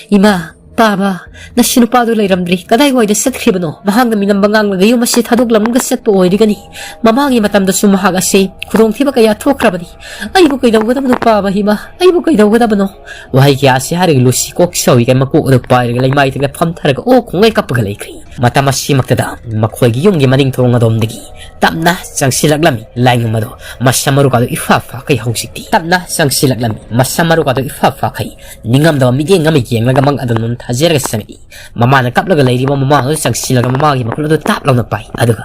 "ꯏꯃꯥ, ꯄꯥꯕ, ꯅꯁꯤ ꯅꯨꯄꯥꯗꯨ ꯂꯩꯔꯝꯗ꯭ꯔꯤ꯫ ꯀꯗꯥꯏꯋꯥꯏꯗ ꯆꯠꯈ꯭ꯔꯤꯕꯅꯣ? ꯃꯍꯥꯛꯅ ꯃꯤꯅꯝꯕ ꯉꯥꯡꯂꯒ ꯌꯨꯝ ꯑꯁꯤ ꯊꯥꯗꯣꯛꯂꯝꯂꯒ ꯆꯠꯄ ꯑꯣꯏꯔꯤꯒꯅꯤ꯫ ꯃꯃꯥꯡꯒꯤ ꯃꯇꯝꯗꯁꯨ ꯃꯍꯥꯛ ꯑꯁꯤ ꯈꯨꯗꯣꯡꯊꯤꯕ ꯀꯌꯥ ꯊꯣꯛꯈ꯭ꯔꯕꯅꯤ꯫ ꯑꯩꯕꯨ ꯀꯩꯗꯧꯒꯗꯕꯅꯣ ꯄꯥꯕ ꯏꯃꯥ? ꯑꯩꯕꯨ ꯀꯩꯗꯧꯒꯗꯕꯅꯣ?" ꯋꯥꯍꯩ ꯀꯌꯥ ꯑꯁꯤ ꯍꯥꯏꯔꯒ ꯂꯨꯁꯤ ꯀꯣꯛ ꯁꯧꯏꯒ ꯃꯀꯣꯛ ꯑꯗꯨ ꯄꯥꯏꯔꯒ ꯂꯩꯃꯥꯏꯗꯒ ꯐꯝꯊꯔꯒ ꯑꯣ ꯈꯣꯡꯉꯩ ꯀꯞꯄꯒ ꯂꯩꯈ꯭ꯔꯤ꯫ ꯃꯇꯝ ꯑꯁꯤꯃꯛꯇꯗ ꯃꯈꯣꯏꯒꯤ ꯌꯨꯝꯒꯤ ꯃꯅꯤꯡ ꯊꯣꯡ ꯑꯗꯣꯝꯗꯒꯤ ꯇꯞꯅ ꯆꯪꯁꯤꯜꯂꯛꯂꯝꯃꯤ ꯂꯥꯏꯉꯝ ꯑꯗꯣ꯫ ꯃꯁꯝ ꯃꯔꯨ ꯀꯥꯗꯨ ꯏꯐꯥ ꯐꯥꯈꯩ ꯍꯧꯖꯤꯛꯇꯤ꯫ ꯇꯞꯅ ꯆꯪꯁꯤꯜꯂꯛꯂꯝꯃꯤ꯫ ꯃꯁꯝ ꯃꯔꯨ ꯀꯥꯗꯨ ꯏꯐꯥ ꯐꯥꯈꯩ ꯅꯤꯡꯉꯝꯗꯕ ꯃꯤꯠꯌꯦꯡ ꯑꯃ ꯌꯦꯡꯂꯒ ꯃꯪ ꯑꯗꯨ ꯅꯨꯡ ꯊꯥꯖꯔꯒ ꯆꯪꯉꯛꯏ꯫ ꯃꯃꯥꯅ ꯀꯞꯂꯒ ꯂꯩꯔꯤꯕ ꯃꯃꯥ ꯑꯗꯨ ꯆꯪꯁꯤꯜꯂꯒ ꯃꯃꯥꯒꯤ ꯃꯈꯨꯠ ꯑꯗꯨ ꯇꯥꯞ ꯂꯥꯎꯅ ꯄꯥꯏ꯫ ꯑꯗꯨꯒ,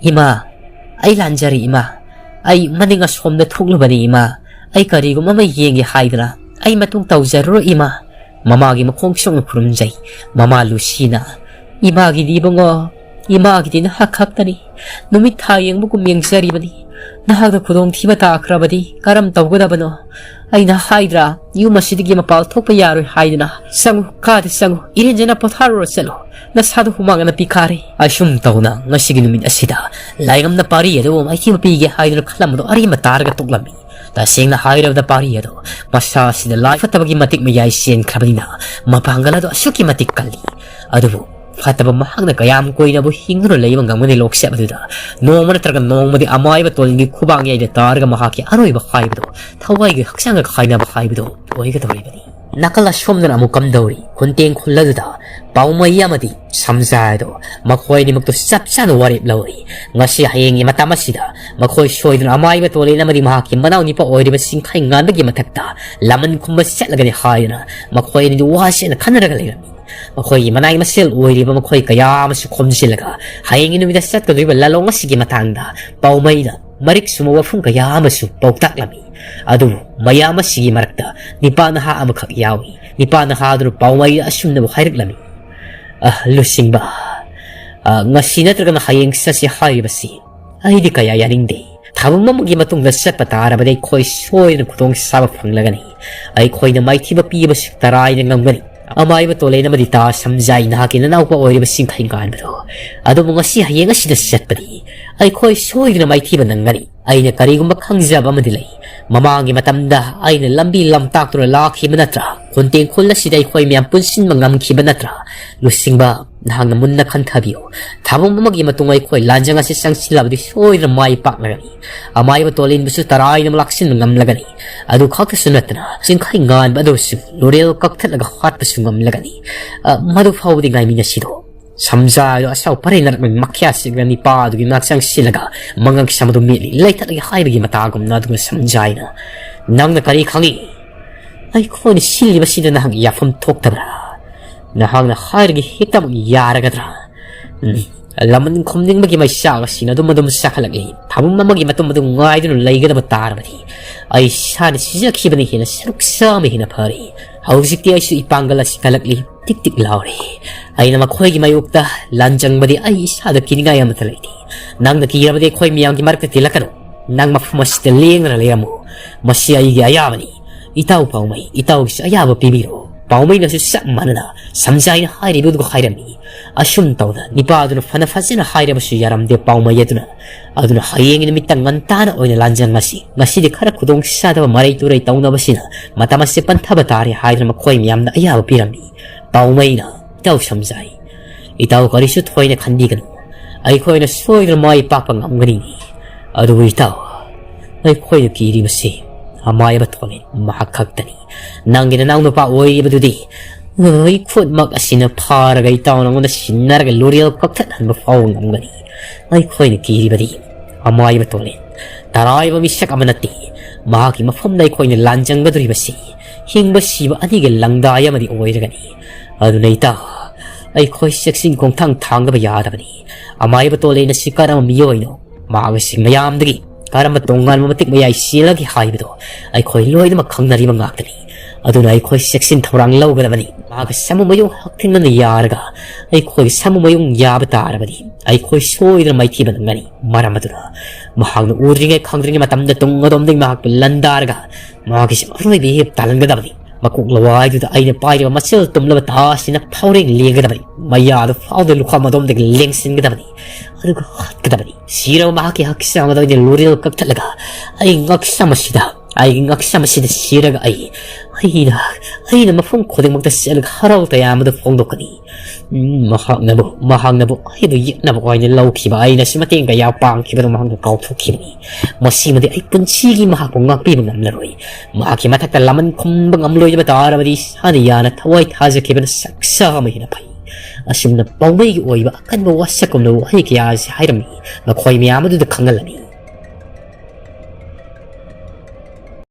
"ꯏꯃꯥ, ꯑꯩ ꯂꯥꯟꯖꯔꯦ ꯏꯃꯥ꯫ ꯑꯩ ꯃꯅꯤꯡ ꯑꯁꯣꯝꯗ ꯊꯣꯛꯂꯨꯕꯅꯤ ꯏꯃꯥ꯫ ꯑꯩ ꯀꯔꯤꯒꯨꯝꯕ ꯑꯃ ꯌꯦꯡꯒꯦ ꯍꯥꯏꯗꯅ꯫ ꯑꯩ ꯃꯇꯨꯡ ꯇꯧꯖꯔꯔꯣꯏ ꯏꯃꯥ꯫" ꯃꯃꯥꯒꯤ ꯃꯈꯣꯡ ꯁꯣꯛꯅ ꯈꯨꯔꯨꯝꯖꯩ꯫ ꯃꯃꯥ ꯂꯨꯁꯤꯅ, "ꯏꯃꯥꯒꯤꯗꯤ ꯏꯕꯨꯡꯉꯣ, ꯏꯃꯥꯒꯤꯗꯤ ꯅꯍꯥꯛ ꯈꯛꯇꯅꯤ꯫ ꯅꯨꯃꯤꯠ ꯊꯥ ꯌꯦꯡꯕꯒꯨꯝ ꯌꯦꯡꯖꯔꯤꯕꯅꯤ꯫ ꯅꯍꯥꯛꯅ ꯈꯨꯗꯣꯡꯊꯤꯕ ꯇꯥꯈ꯭ꯔꯕꯗꯤ ꯀꯔꯝ ꯇꯧꯒꯗꯕꯅꯣ? ꯑꯩꯅ ꯍꯥꯏꯗ꯭ꯔꯥ, ꯌꯨꯝ ꯑꯁꯤꯗꯒꯤ ꯃꯄꯥꯜ ꯊꯣꯛꯄ ꯌꯥꯔꯣꯏ ꯍꯥꯏꯗꯅ꯫ ꯆꯪꯉꯨ, ꯀꯥꯗ ꯆꯪꯉꯨ, ꯏꯔꯦꯟꯖꯅ ꯄꯣꯊꯥꯔꯨꯔꯣ ꯆꯠꯂꯣ꯫ ꯅꯁꯥꯗꯣ ꯍꯨꯃꯥꯡꯅ ꯄꯤꯈꯥꯔꯦ꯫" ꯑꯁꯨꯝ ꯇꯧꯅ ꯉꯁꯤꯒꯤ ꯅꯨꯃꯤꯠ ꯑꯁꯤꯗ ꯂꯥꯏꯉꯝꯅ ꯄꯥꯔꯤ ꯑꯗꯨꯕꯨ ꯃꯥꯏꯊꯤꯕ ꯄꯤꯒꯦ ꯍꯥꯏꯗꯨꯅ ꯈꯜꯂꯝꯕꯗꯣ ꯑꯔꯦꯝꯕ ꯇꯥꯔꯒ ꯇꯣꯛꯂꯝꯃꯤ꯫ ꯇꯁꯦꯡꯅ ꯍꯥꯏꯔꯕꯗ ꯄꯥꯔꯤ ꯑꯗꯣ ꯃꯁꯥ ꯑꯁꯤꯗ ꯂꯥꯏ ꯐꯠꯇꯕꯒꯤ ꯃꯇꯤꯛ ꯃꯌꯥꯏ ꯆꯦꯟꯈ꯭ꯔꯕꯅꯤꯅ ꯃꯄꯥꯡꯒꯜ ꯑꯗꯣ ꯑꯁꯨꯛꯀꯤ ꯃꯇꯤꯛ ꯀꯜꯂꯤ꯫ ꯑꯗꯨꯕꯨ ꯐꯠꯇꯕ ꯃꯍꯥꯛꯅ ꯀꯌꯥꯝ ꯀꯨꯏꯅꯕꯨ ꯍꯤꯡꯗꯨꯅ ꯂꯩꯕ ꯉꯝꯒꯅꯤ? ꯂꯣꯛꯆꯦꯞ ꯑꯗꯨꯗ ꯅꯣꯡꯃ ꯅꯠꯇ꯭ꯔꯒ ꯅꯣꯡꯃꯗꯤ ꯑꯃꯥꯏꯕ ꯇꯣꯂꯤꯟꯒꯤ ꯈꯨꯕꯥꯡ ꯌꯥꯏꯗ ꯇꯥꯔꯒ ꯃꯍꯥꯛꯀꯤ ꯑꯔꯣꯏꯕ ꯍꯥꯏꯕꯗꯣ, ꯊꯋꯥꯏꯒꯤ ꯍꯛꯆꯥꯡꯒ ꯈꯥꯏꯅꯕ ꯍꯥꯏꯕꯗꯣ ꯑꯣꯏꯒꯗꯧꯔꯤꯕꯅꯤ꯫ ꯅꯥꯀꯜ ꯑꯁꯣꯝꯗꯅ ꯑꯃꯨꯛ ꯀꯝꯗꯧꯔꯤ? ꯈꯨꯟꯇꯦꯡ ꯈꯨꯜ ꯑꯗꯨꯗ ꯄꯥꯎꯃꯩ ꯑꯃꯗꯤ ꯁꯝꯖꯥꯏ ꯑꯗꯣ ꯃꯈꯣꯏ ꯑꯅꯤꯃꯛꯇꯨ ꯆꯞ ꯆꯥꯅ ꯋꯥꯔꯦꯞ ꯂꯧꯔꯤ꯫ ꯉꯁꯤ ꯍꯌꯦꯡꯒꯤ ꯃꯇꯝ ꯑꯁꯤꯗ ꯃꯈꯣꯏ ꯁꯣꯏꯗꯅ ꯑꯃꯥꯏꯕ ꯇꯣꯂꯦꯟ ꯑꯃꯗꯤ ꯃꯍꯥꯛꯀꯤ ꯃꯅꯥꯎ ꯅꯨꯄꯥ ꯑꯣꯏꯔꯤꯕ ꯆꯤꯡꯈꯩ ꯉꯥꯟꯕꯒꯤ ꯃꯊꯛꯇ ꯂꯃꯟ ꯈꯨꯝꯕ ꯆꯠꯂꯒꯅꯤ ꯍꯥꯏꯗꯨꯅ ꯃꯈꯣꯏ ꯑꯅꯤꯗꯨ ꯋꯥꯁꯦꯅ ꯈꯟꯅꯔꯒ ꯂꯩꯔꯝꯃꯤ꯫ ꯃꯈꯣꯏꯒꯤ ꯃꯅꯥꯏ ꯃꯁꯦꯜ ꯑꯣꯏꯔꯤꯕ ꯃꯈꯣꯏ ꯀꯌꯥ ꯑꯃꯁꯨ ꯈꯣꯝꯖꯤꯜꯂꯒ ꯍꯌꯦꯡꯒꯤ ꯅꯨꯃꯤꯠꯇ ꯆꯠꯀꯗꯧꯔꯤꯕ ꯂꯥꯂꯣꯡ ꯑꯁꯤꯒꯤ ꯃꯇꯥꯡꯗ ꯄꯥꯎꯃꯩꯗ ꯃꯔꯤꯛ ꯆꯨꯝꯕ ꯋꯥꯐꯝ ꯀꯌꯥ ꯑꯃꯁꯨ ꯄꯥꯎꯇꯥꯛꯂꯝꯃꯤ꯫ ꯑꯗꯨꯕꯨ ꯃꯌꯥꯝ ꯑꯁꯤꯒꯤ ꯃꯔꯛꯇ ꯅꯤꯄꯥ ꯅꯍꯥ ꯑꯃꯈꯛ ꯌꯥꯎꯏ꯫ ꯅꯤꯄꯥ ꯅꯍꯥꯗꯨꯅ ꯄꯥꯎꯃꯩꯗ ꯑꯁꯨꯝꯅꯕꯨ ꯍꯥꯏꯔꯛꯂꯝꯃꯤ꯫ "ꯑ, ꯂꯨꯆꯤꯡꯕ, ꯑ, ꯉꯁꯤ ꯅꯠꯇ꯭ꯔꯒꯅ ꯍꯌꯦꯡ ꯆꯠꯁꯤ ꯍꯥꯏꯔꯤꯕꯁꯤ ꯑꯩꯗꯤ ꯀꯌꯥ ꯌꯥꯅꯤꯡꯗꯦ꯫ ꯊꯥꯕꯨꯝ ꯑꯃꯒꯤ ꯃꯇꯨꯡꯗ ꯆꯠꯄ ꯇꯥꯔꯕꯗꯤ ꯑꯩꯈꯣꯏ ꯁꯣꯏꯗꯅ ꯈꯨꯗꯣꯡ ꯆꯥꯕ ꯐꯪꯂꯒꯅꯤ꯫ ꯑꯩꯈꯣꯏꯅ ꯃꯥꯏꯊꯤꯕ ꯄꯤꯕꯁꯨ ꯇꯔꯥꯏꯅ ꯉꯝꯒꯅꯤ꯫ ꯑꯃꯥꯏꯕ ꯇꯣꯂꯦꯟ ꯑꯃꯗꯤ ꯇꯥ ꯁꯝꯖꯥꯏ ꯅꯍꯥꯛꯀꯤ ꯅꯅꯥꯎꯄꯥ ꯑꯣꯏꯔꯤꯕ ꯆꯤꯡꯈꯩ ꯉꯥꯟꯕꯗꯣ꯫ ꯑꯗꯨꯕꯨ ꯉꯁꯤ ꯍꯌꯦꯡ ꯑꯁꯤꯗ ꯆꯠꯄꯗꯤ ꯑꯩꯈꯣꯏ ꯁꯣꯏꯗꯅ ꯃꯥꯏꯊꯤꯕ ꯅꯪꯒꯅꯤ꯫ ꯑꯩꯅ ꯀꯔꯤꯒꯨꯝꯕ ꯈꯪꯖꯕ ꯑꯃꯗꯤ ꯂꯩ꯫ ꯃꯃꯥꯡꯒꯤ ꯃꯇꯝꯗ ꯑꯩꯅ ꯂꯝꯕꯤ ꯂꯝꯇꯥꯛꯇꯨꯅ ꯂꯥꯛꯈꯤꯕ ꯅꯠꯇ꯭ꯔꯥ? ꯈꯨꯟꯇꯦꯡ ꯈꯨꯜ ꯑꯁꯤꯗ ꯑꯩꯈꯣꯏ ꯃꯌꯥꯝ ꯄꯨꯟꯁꯤꯟꯕ ꯉꯝꯈꯤꯕ ꯅꯠꯇ꯭ꯔꯥ?" "ꯂꯨꯆꯤꯡꯕ, ꯅꯍꯥꯛꯅ ꯃꯨꯟꯅ ꯈꯟꯊꯕꯤꯌꯨ꯫ ꯊꯥꯕꯨꯝ ꯑꯃꯒꯤ ꯃꯇꯨꯡ ꯑꯩꯈꯣꯏ ꯂꯥꯟꯖꯪ ꯑꯁꯤ ꯆꯪꯁꯤꯜꯂꯕꯗꯤ ꯁꯣꯏꯗꯅ ꯃꯥꯏ ꯄꯥꯛꯂꯒꯅꯤ꯫ ꯑꯃꯥꯏꯕ ꯇꯣꯂꯦꯟꯕꯨꯁꯨ ꯇꯔꯥꯏꯅ ꯂꯥꯛꯁꯤꯟꯕ ꯉꯝꯂꯒꯅꯤ꯫ ꯑꯗꯨ ꯈꯛꯇꯁꯨ ꯅꯠꯇꯅ ꯆꯤꯡꯈꯩ ꯉꯥꯟꯕ ꯑꯗꯨꯁꯨ ꯂꯨꯔꯦꯜ ꯀꯛꯊꯠꯂꯒ ꯍꯥꯠꯄꯁꯨ ꯉꯝꯂꯒꯅꯤ꯫ ꯑ, ꯃꯗꯨ ꯐꯥꯎꯕꯗꯤ ꯉꯥꯏꯃꯤꯟꯅꯁꯤꯗꯣ꯫" ꯁꯝꯖꯥꯗꯣ ꯑꯁꯥꯎ ꯄꯔꯩ ꯅꯔꯛꯃꯩ ꯃꯈ꯭ꯌꯥ ꯁꯤꯒ ꯅꯤꯄꯥꯗꯨꯒꯤ ꯃꯅꯥꯛ ꯆꯪꯁꯤꯜꯂꯒ ꯃꯉꯛ ꯁꯝ ꯑꯗꯨ ꯃꯦꯠꯂꯤ꯫ ꯂꯩꯊꯠꯂꯒꯦ ꯍꯥꯏꯕꯒꯤ ꯃꯇꯥꯒꯨꯝꯅ ꯑꯗꯨꯒ ꯁꯝꯖꯥꯏꯅ, "ꯅꯪꯅ ꯀꯔꯤ ꯈꯪꯏ? ꯑꯩꯈꯣꯏꯅ ꯁꯤꯜꯂꯤꯕꯁꯤꯗ ꯅꯍꯥꯛ ꯌꯥꯐꯝ ꯊꯣꯛꯇꯕ꯭ꯔꯥ? ꯅꯍꯥꯛꯅ ꯍꯥꯏꯔꯒ ꯍꯦꯛꯇꯃꯛ ꯌꯥꯔꯒꯗ꯭ꯔꯥ? ꯎꯝ, ꯂꯃꯟ ꯈꯨꯝꯅꯤꯡꯕꯒꯤ ꯃꯩꯆꯥꯛ ꯑꯁꯤꯅ ꯑꯗꯨꯝ ꯑꯗꯨꯝ ꯆꯥꯈꯠꯂꯛꯂꯤ꯫ ꯊꯥꯕꯨꯝ ꯑꯃꯒꯤ ꯃꯇꯨꯡ ꯑꯗꯨ ꯉꯥꯏꯗꯨꯅ ꯂꯩꯒꯗꯕ ꯇꯥꯔꯕꯗꯤ ꯑꯩ ꯏꯁꯥꯅ ꯁꯤꯖꯈꯤꯕꯅ ꯍꯦꯟꯅ ꯁꯔꯨꯛ ꯆꯥꯝꯃ ꯍꯦꯟꯅ ꯐꯔꯤ꯫ ꯍꯧꯖꯤꯛꯇꯤ ꯑꯩꯁꯨ ꯏꯄꯥꯡꯒꯜ ꯑꯁꯤ ꯀꯜꯂꯛꯂꯤ, ꯇꯤꯛ ꯇꯤꯛ ꯂꯥꯎꯔꯤ꯫ ꯑꯩꯅ ꯃꯈꯣꯏꯒꯤ ꯃꯥꯌꯣꯛꯇ ꯂꯥꯟꯖꯪꯕꯗꯤ ꯑꯩ ꯏꯁꯥꯗ ꯀꯤꯅꯤꯡꯉꯥꯏ ꯑꯃꯠꯇ ꯂꯩꯇꯦ꯫ ꯅꯪꯅ ꯀꯤꯔꯕꯗꯤ ꯑꯩꯈꯣꯏ ꯃꯤꯌꯥꯝꯒꯤ ꯃꯔꯛꯇ ꯇꯤꯜꯂꯛꯀꯅꯨ꯫ ꯅꯪ ꯃꯐꯝ ꯑꯁꯤꯗ ꯂꯦꯡꯗꯅ ꯂꯩꯔꯝꯃꯨ꯫ ꯃꯁꯤ ꯑꯩꯒꯤ ꯑꯌꯥꯕꯅꯤ꯫ ꯏꯇꯥꯎ ꯄꯥꯎꯃꯩ, ꯏꯇꯥꯎꯒꯤꯁꯨ ꯑꯌꯥꯕ ꯄꯤꯕꯤꯔꯣ꯫" ꯄꯥꯎꯃꯩꯅꯁꯨ ꯆꯞ ꯃꯥꯟꯅꯅ ꯁꯝꯖꯥꯏꯅ ꯍꯥꯏꯔꯤꯕꯗꯨ ꯍꯥꯏꯔꯝꯃꯤ꯫ ꯑꯁꯨꯝ ꯇꯧꯗꯅ ꯅꯤꯄꯥꯗꯨꯅ ꯐꯅ ꯐꯖꯅ ꯍꯥꯏꯔꯕꯁꯨ ꯌꯥꯔꯝꯗꯦ ꯄꯥꯎꯃꯩ ꯑꯗꯨꯅ꯫ ꯑꯗꯨꯅ ꯍꯌꯦꯡꯒꯤ ꯅꯨꯃꯤꯠꯇ ꯉꯟꯇꯥꯅ ꯑꯣꯏꯅ ꯂꯥꯟꯖꯪ ꯑꯁꯤ, ꯉꯁꯤꯗꯤ ꯈꯔ ꯈꯨꯗꯣꯡ ꯆꯥꯗꯕ ꯃꯔꯩ ꯇꯨꯔꯩ ꯇꯧꯅꯕꯁꯤꯅ ꯃꯇꯝ ꯑꯁꯤ ꯄꯟꯊꯕ ꯇꯥꯔꯦ ꯍꯥꯏꯗꯨꯅ ꯃꯈꯣꯏ ꯃꯌꯥꯝꯗ ꯑꯌꯥꯕ ꯄꯤꯔꯝꯃꯤ꯫ ꯄꯥꯎꯃꯩꯅ, "ꯏꯇꯥꯎ ꯁꯝꯖꯥꯏ, ꯏꯇꯥꯎ ꯀꯔꯤꯁꯨ ꯊꯣꯏꯅ ꯈꯟꯕꯤꯒꯅꯨ꯫ ꯑꯩꯈꯣꯏꯅ ꯁꯣꯏꯗꯅ ꯃꯥꯏ ꯄꯥꯛꯄ ꯉꯝꯒꯅꯤ꯫ ꯑꯗꯨꯕꯨ ꯏꯇꯥꯎ, ꯑꯩꯈꯣꯏꯅ ꯀꯤꯔꯤꯕꯁꯤ ꯑꯃꯥꯏꯕ ꯊꯣꯂꯦꯟ ꯃꯍꯥꯛ ꯈꯛꯇꯅꯤ꯫ ꯅꯪꯒꯤ ꯅꯅꯥꯎ ꯅꯨꯄꯥ ꯑꯣꯏꯔꯤꯕꯗꯨꯗꯤ ꯑꯩ ꯈꯨꯠꯃꯛ ꯑꯁꯤꯅ ꯐꯥꯔꯒ ꯏꯇꯥꯎ ꯅꯉꯣꯟꯗ ꯁꯤꯟꯅꯔꯒ ꯂꯣꯔꯦꯜ ꯀꯛꯊꯠꯍꯟꯕ ꯐꯥꯎꯕ ꯉꯝꯒꯅꯤ꯫ ꯑꯩꯈꯣꯏꯅ ꯀꯤꯔꯤꯕꯗꯤ ꯑꯃꯥꯏꯕ ꯇꯣꯂꯦꯟ, ꯇꯔꯥꯏꯕ ꯃꯤꯁꯛ ꯑꯃ ꯅꯠꯇꯦ꯫ ꯃꯍꯥꯛꯀꯤ ꯃꯐꯝꯗ ꯑꯩꯈꯣꯏꯅ ꯂꯥꯟꯖꯪꯒꯗꯧꯔꯤꯕꯁꯤ ꯍꯤꯡꯕ ꯁꯤꯕ ꯑꯅꯤꯒꯤ ꯂꯪꯗꯥꯏ ꯑꯃꯗꯤ ꯑꯣꯏꯔꯒꯅꯤ꯫ ꯑꯗꯨꯅ ꯏꯇꯥꯎ, ꯑꯩꯈꯣꯏ ꯆꯦꯛꯁꯤꯟ ꯈꯣꯡꯊꯥꯡ ꯊꯥꯡꯗꯕ ꯌꯥꯗꯕꯅꯤ꯫ ꯑꯃꯥꯏꯕ ꯇꯣꯂꯦꯟ ꯑꯁꯤ ꯀꯔꯝꯕ ꯃꯤꯑꯣꯏꯅꯣ? ꯃꯍꯥꯛ ꯑꯁꯤ ꯃꯌꯥꯝꯗꯒꯤ ꯀꯔꯝꯕ ꯇꯣꯉꯥꯟꯕ ꯃꯇꯤꯛ ꯃꯌꯥꯏ ꯆꯦꯜꯂꯒꯦ ꯍꯥꯏꯕꯗꯣ ꯑꯩꯈꯣꯏ ꯂꯣꯏꯅꯃꯛ ꯈꯪꯅꯔꯤꯕ ꯉꯥꯛꯇꯅꯤ꯫ ꯑꯗꯨꯅ ꯑꯩꯈꯣꯏ ꯆꯦꯛꯁꯤꯟ ꯊꯧꯔꯥꯡ ꯂꯧꯒꯗꯕꯅꯤ꯫ ꯃꯍꯥꯛꯀꯤ ꯁꯥꯃꯨ ꯃꯌꯨꯡ ꯍꯛꯊꯦꯡꯅꯅ ꯌꯥꯔꯒ ꯑꯩꯈꯣꯏꯒꯤ ꯁꯥꯃꯨ ꯃꯌꯨꯡ ꯌꯥꯕ ꯇꯥꯔꯕꯗꯤ ꯑꯩꯈꯣꯏ ꯁꯣꯏꯗꯅ ꯃꯥꯏꯊꯤꯕ ꯅꯪꯒꯅꯤ꯫ ꯃꯔꯝ ꯑꯗꯨꯅ ꯃꯍꯥꯛꯅ ꯎꯗ꯭ꯔꯤꯉꯩ ꯈꯪꯗ꯭ꯔꯤꯉꯩ ꯃꯇꯝꯗ ꯇꯨꯡ ꯑꯗꯣꯝꯗꯒꯤ ꯃꯍꯥꯛꯄꯨ ꯂꯟꯗꯥꯔꯒ ꯃꯍꯥꯛꯀꯤꯁꯨ ꯑꯔꯣꯏꯕ ꯏꯍꯤꯞ ꯇꯥꯜꯍꯟꯒꯗꯕꯅꯤ꯫ ꯃꯀꯣꯛ ꯂꯋꯥꯏꯗꯨꯗ ꯑꯩꯅ ꯄꯥꯏꯔꯤꯕ ꯃꯆꯦꯜ ꯇꯨꯝꯂꯕ ꯊꯥꯁꯤꯅ ꯐꯥꯎꯔꯦꯡ ꯂꯦꯡꯒꯗꯕꯅꯤ꯫ ꯃꯌꯥꯗꯨ ꯐꯥꯎꯗ ꯂꯨꯈꯝ ꯑꯗꯣꯝꯗꯒꯤ ꯂꯦꯡꯁꯤꯟꯒꯗꯕꯅꯤ꯫ ꯑꯗꯨꯒ ꯍꯥꯠꯀꯗꯕꯅꯤ꯫ ꯁꯤꯔꯕ ꯃꯍꯥꯛꯀꯤ ꯍꯛꯆꯥꯡ ꯑꯗꯨ ꯑꯩꯅ ꯂꯣꯔꯦꯜ ꯀꯛꯊꯠꯂꯒ ꯑꯩꯒꯤ ꯉꯛꯁꯝ ꯑꯁꯤꯗ, ꯑꯩꯒꯤ ꯉꯛꯁꯝ ꯑꯁꯤꯗ ꯁꯤꯔꯒ ꯑꯩ, ꯑꯩꯅ, ꯑꯩꯅ ꯃꯐꯝ ꯈꯨꯗꯤꯡꯃꯛꯇ ꯆꯠꯂꯒ ꯍꯔꯥꯎ ꯇꯌꯥꯝꯕꯗ ꯐꯣꯡꯗꯣꯛꯀꯅꯤ꯫ ꯎꯝ, ꯃꯍꯥꯛꯅꯕꯨ, ꯃꯍꯥꯛꯅꯕꯨ ꯑꯩꯕꯨ ꯌꯦꯛꯅꯕ ꯑꯣꯏꯅ ꯂꯧꯈꯤꯕ, ꯑꯩꯅꯁꯨ ꯃꯇꯦꯡ ꯀꯌꯥ ꯄꯥꯡꯈꯤꯕꯗꯨ ꯃꯍꯥꯛꯅ ꯀꯥꯎꯊꯣꯛꯈꯤꯕꯅꯤ꯫ ꯃꯁꯤꯃꯗꯤ ꯑꯩ ꯄꯨꯟꯁꯤꯒꯤ ꯃꯍꯥꯛꯄꯨ ꯉꯥꯛꯄꯤꯕ ꯉꯝꯂꯔꯣꯏ꯫ ꯃꯍꯥꯛꯀꯤ ꯃꯊꯛꯇ ꯂꯃꯟ ꯈꯨꯝꯕ ꯉꯝꯂꯣꯏꯗꯕ ꯇꯥꯔꯕꯗꯤ ꯏꯁꯥꯅ ꯌꯥꯅ ꯊꯋꯥꯏ ꯊꯥꯖꯈꯤꯕꯅ ꯁꯛꯁꯥ ꯑꯃ ꯍꯦꯟꯅ ꯐꯩ꯫ ꯑꯁꯨꯝꯅ ꯄꯥꯎꯃꯩꯒꯤ ꯑꯣꯏꯕ ꯑꯀꯟꯕ ꯋꯥꯁꯛꯀꯨꯝꯂꯕ ꯋꯥꯍꯩ ꯀꯌꯥ ꯑꯁꯤ ꯍꯥꯏꯔꯝꯃꯤ꯫ ꯃꯈꯣꯏ ꯃꯌꯥꯝ ꯑꯗꯨꯗ ꯈꯪꯍꯜꯂꯝꯃꯤ꯫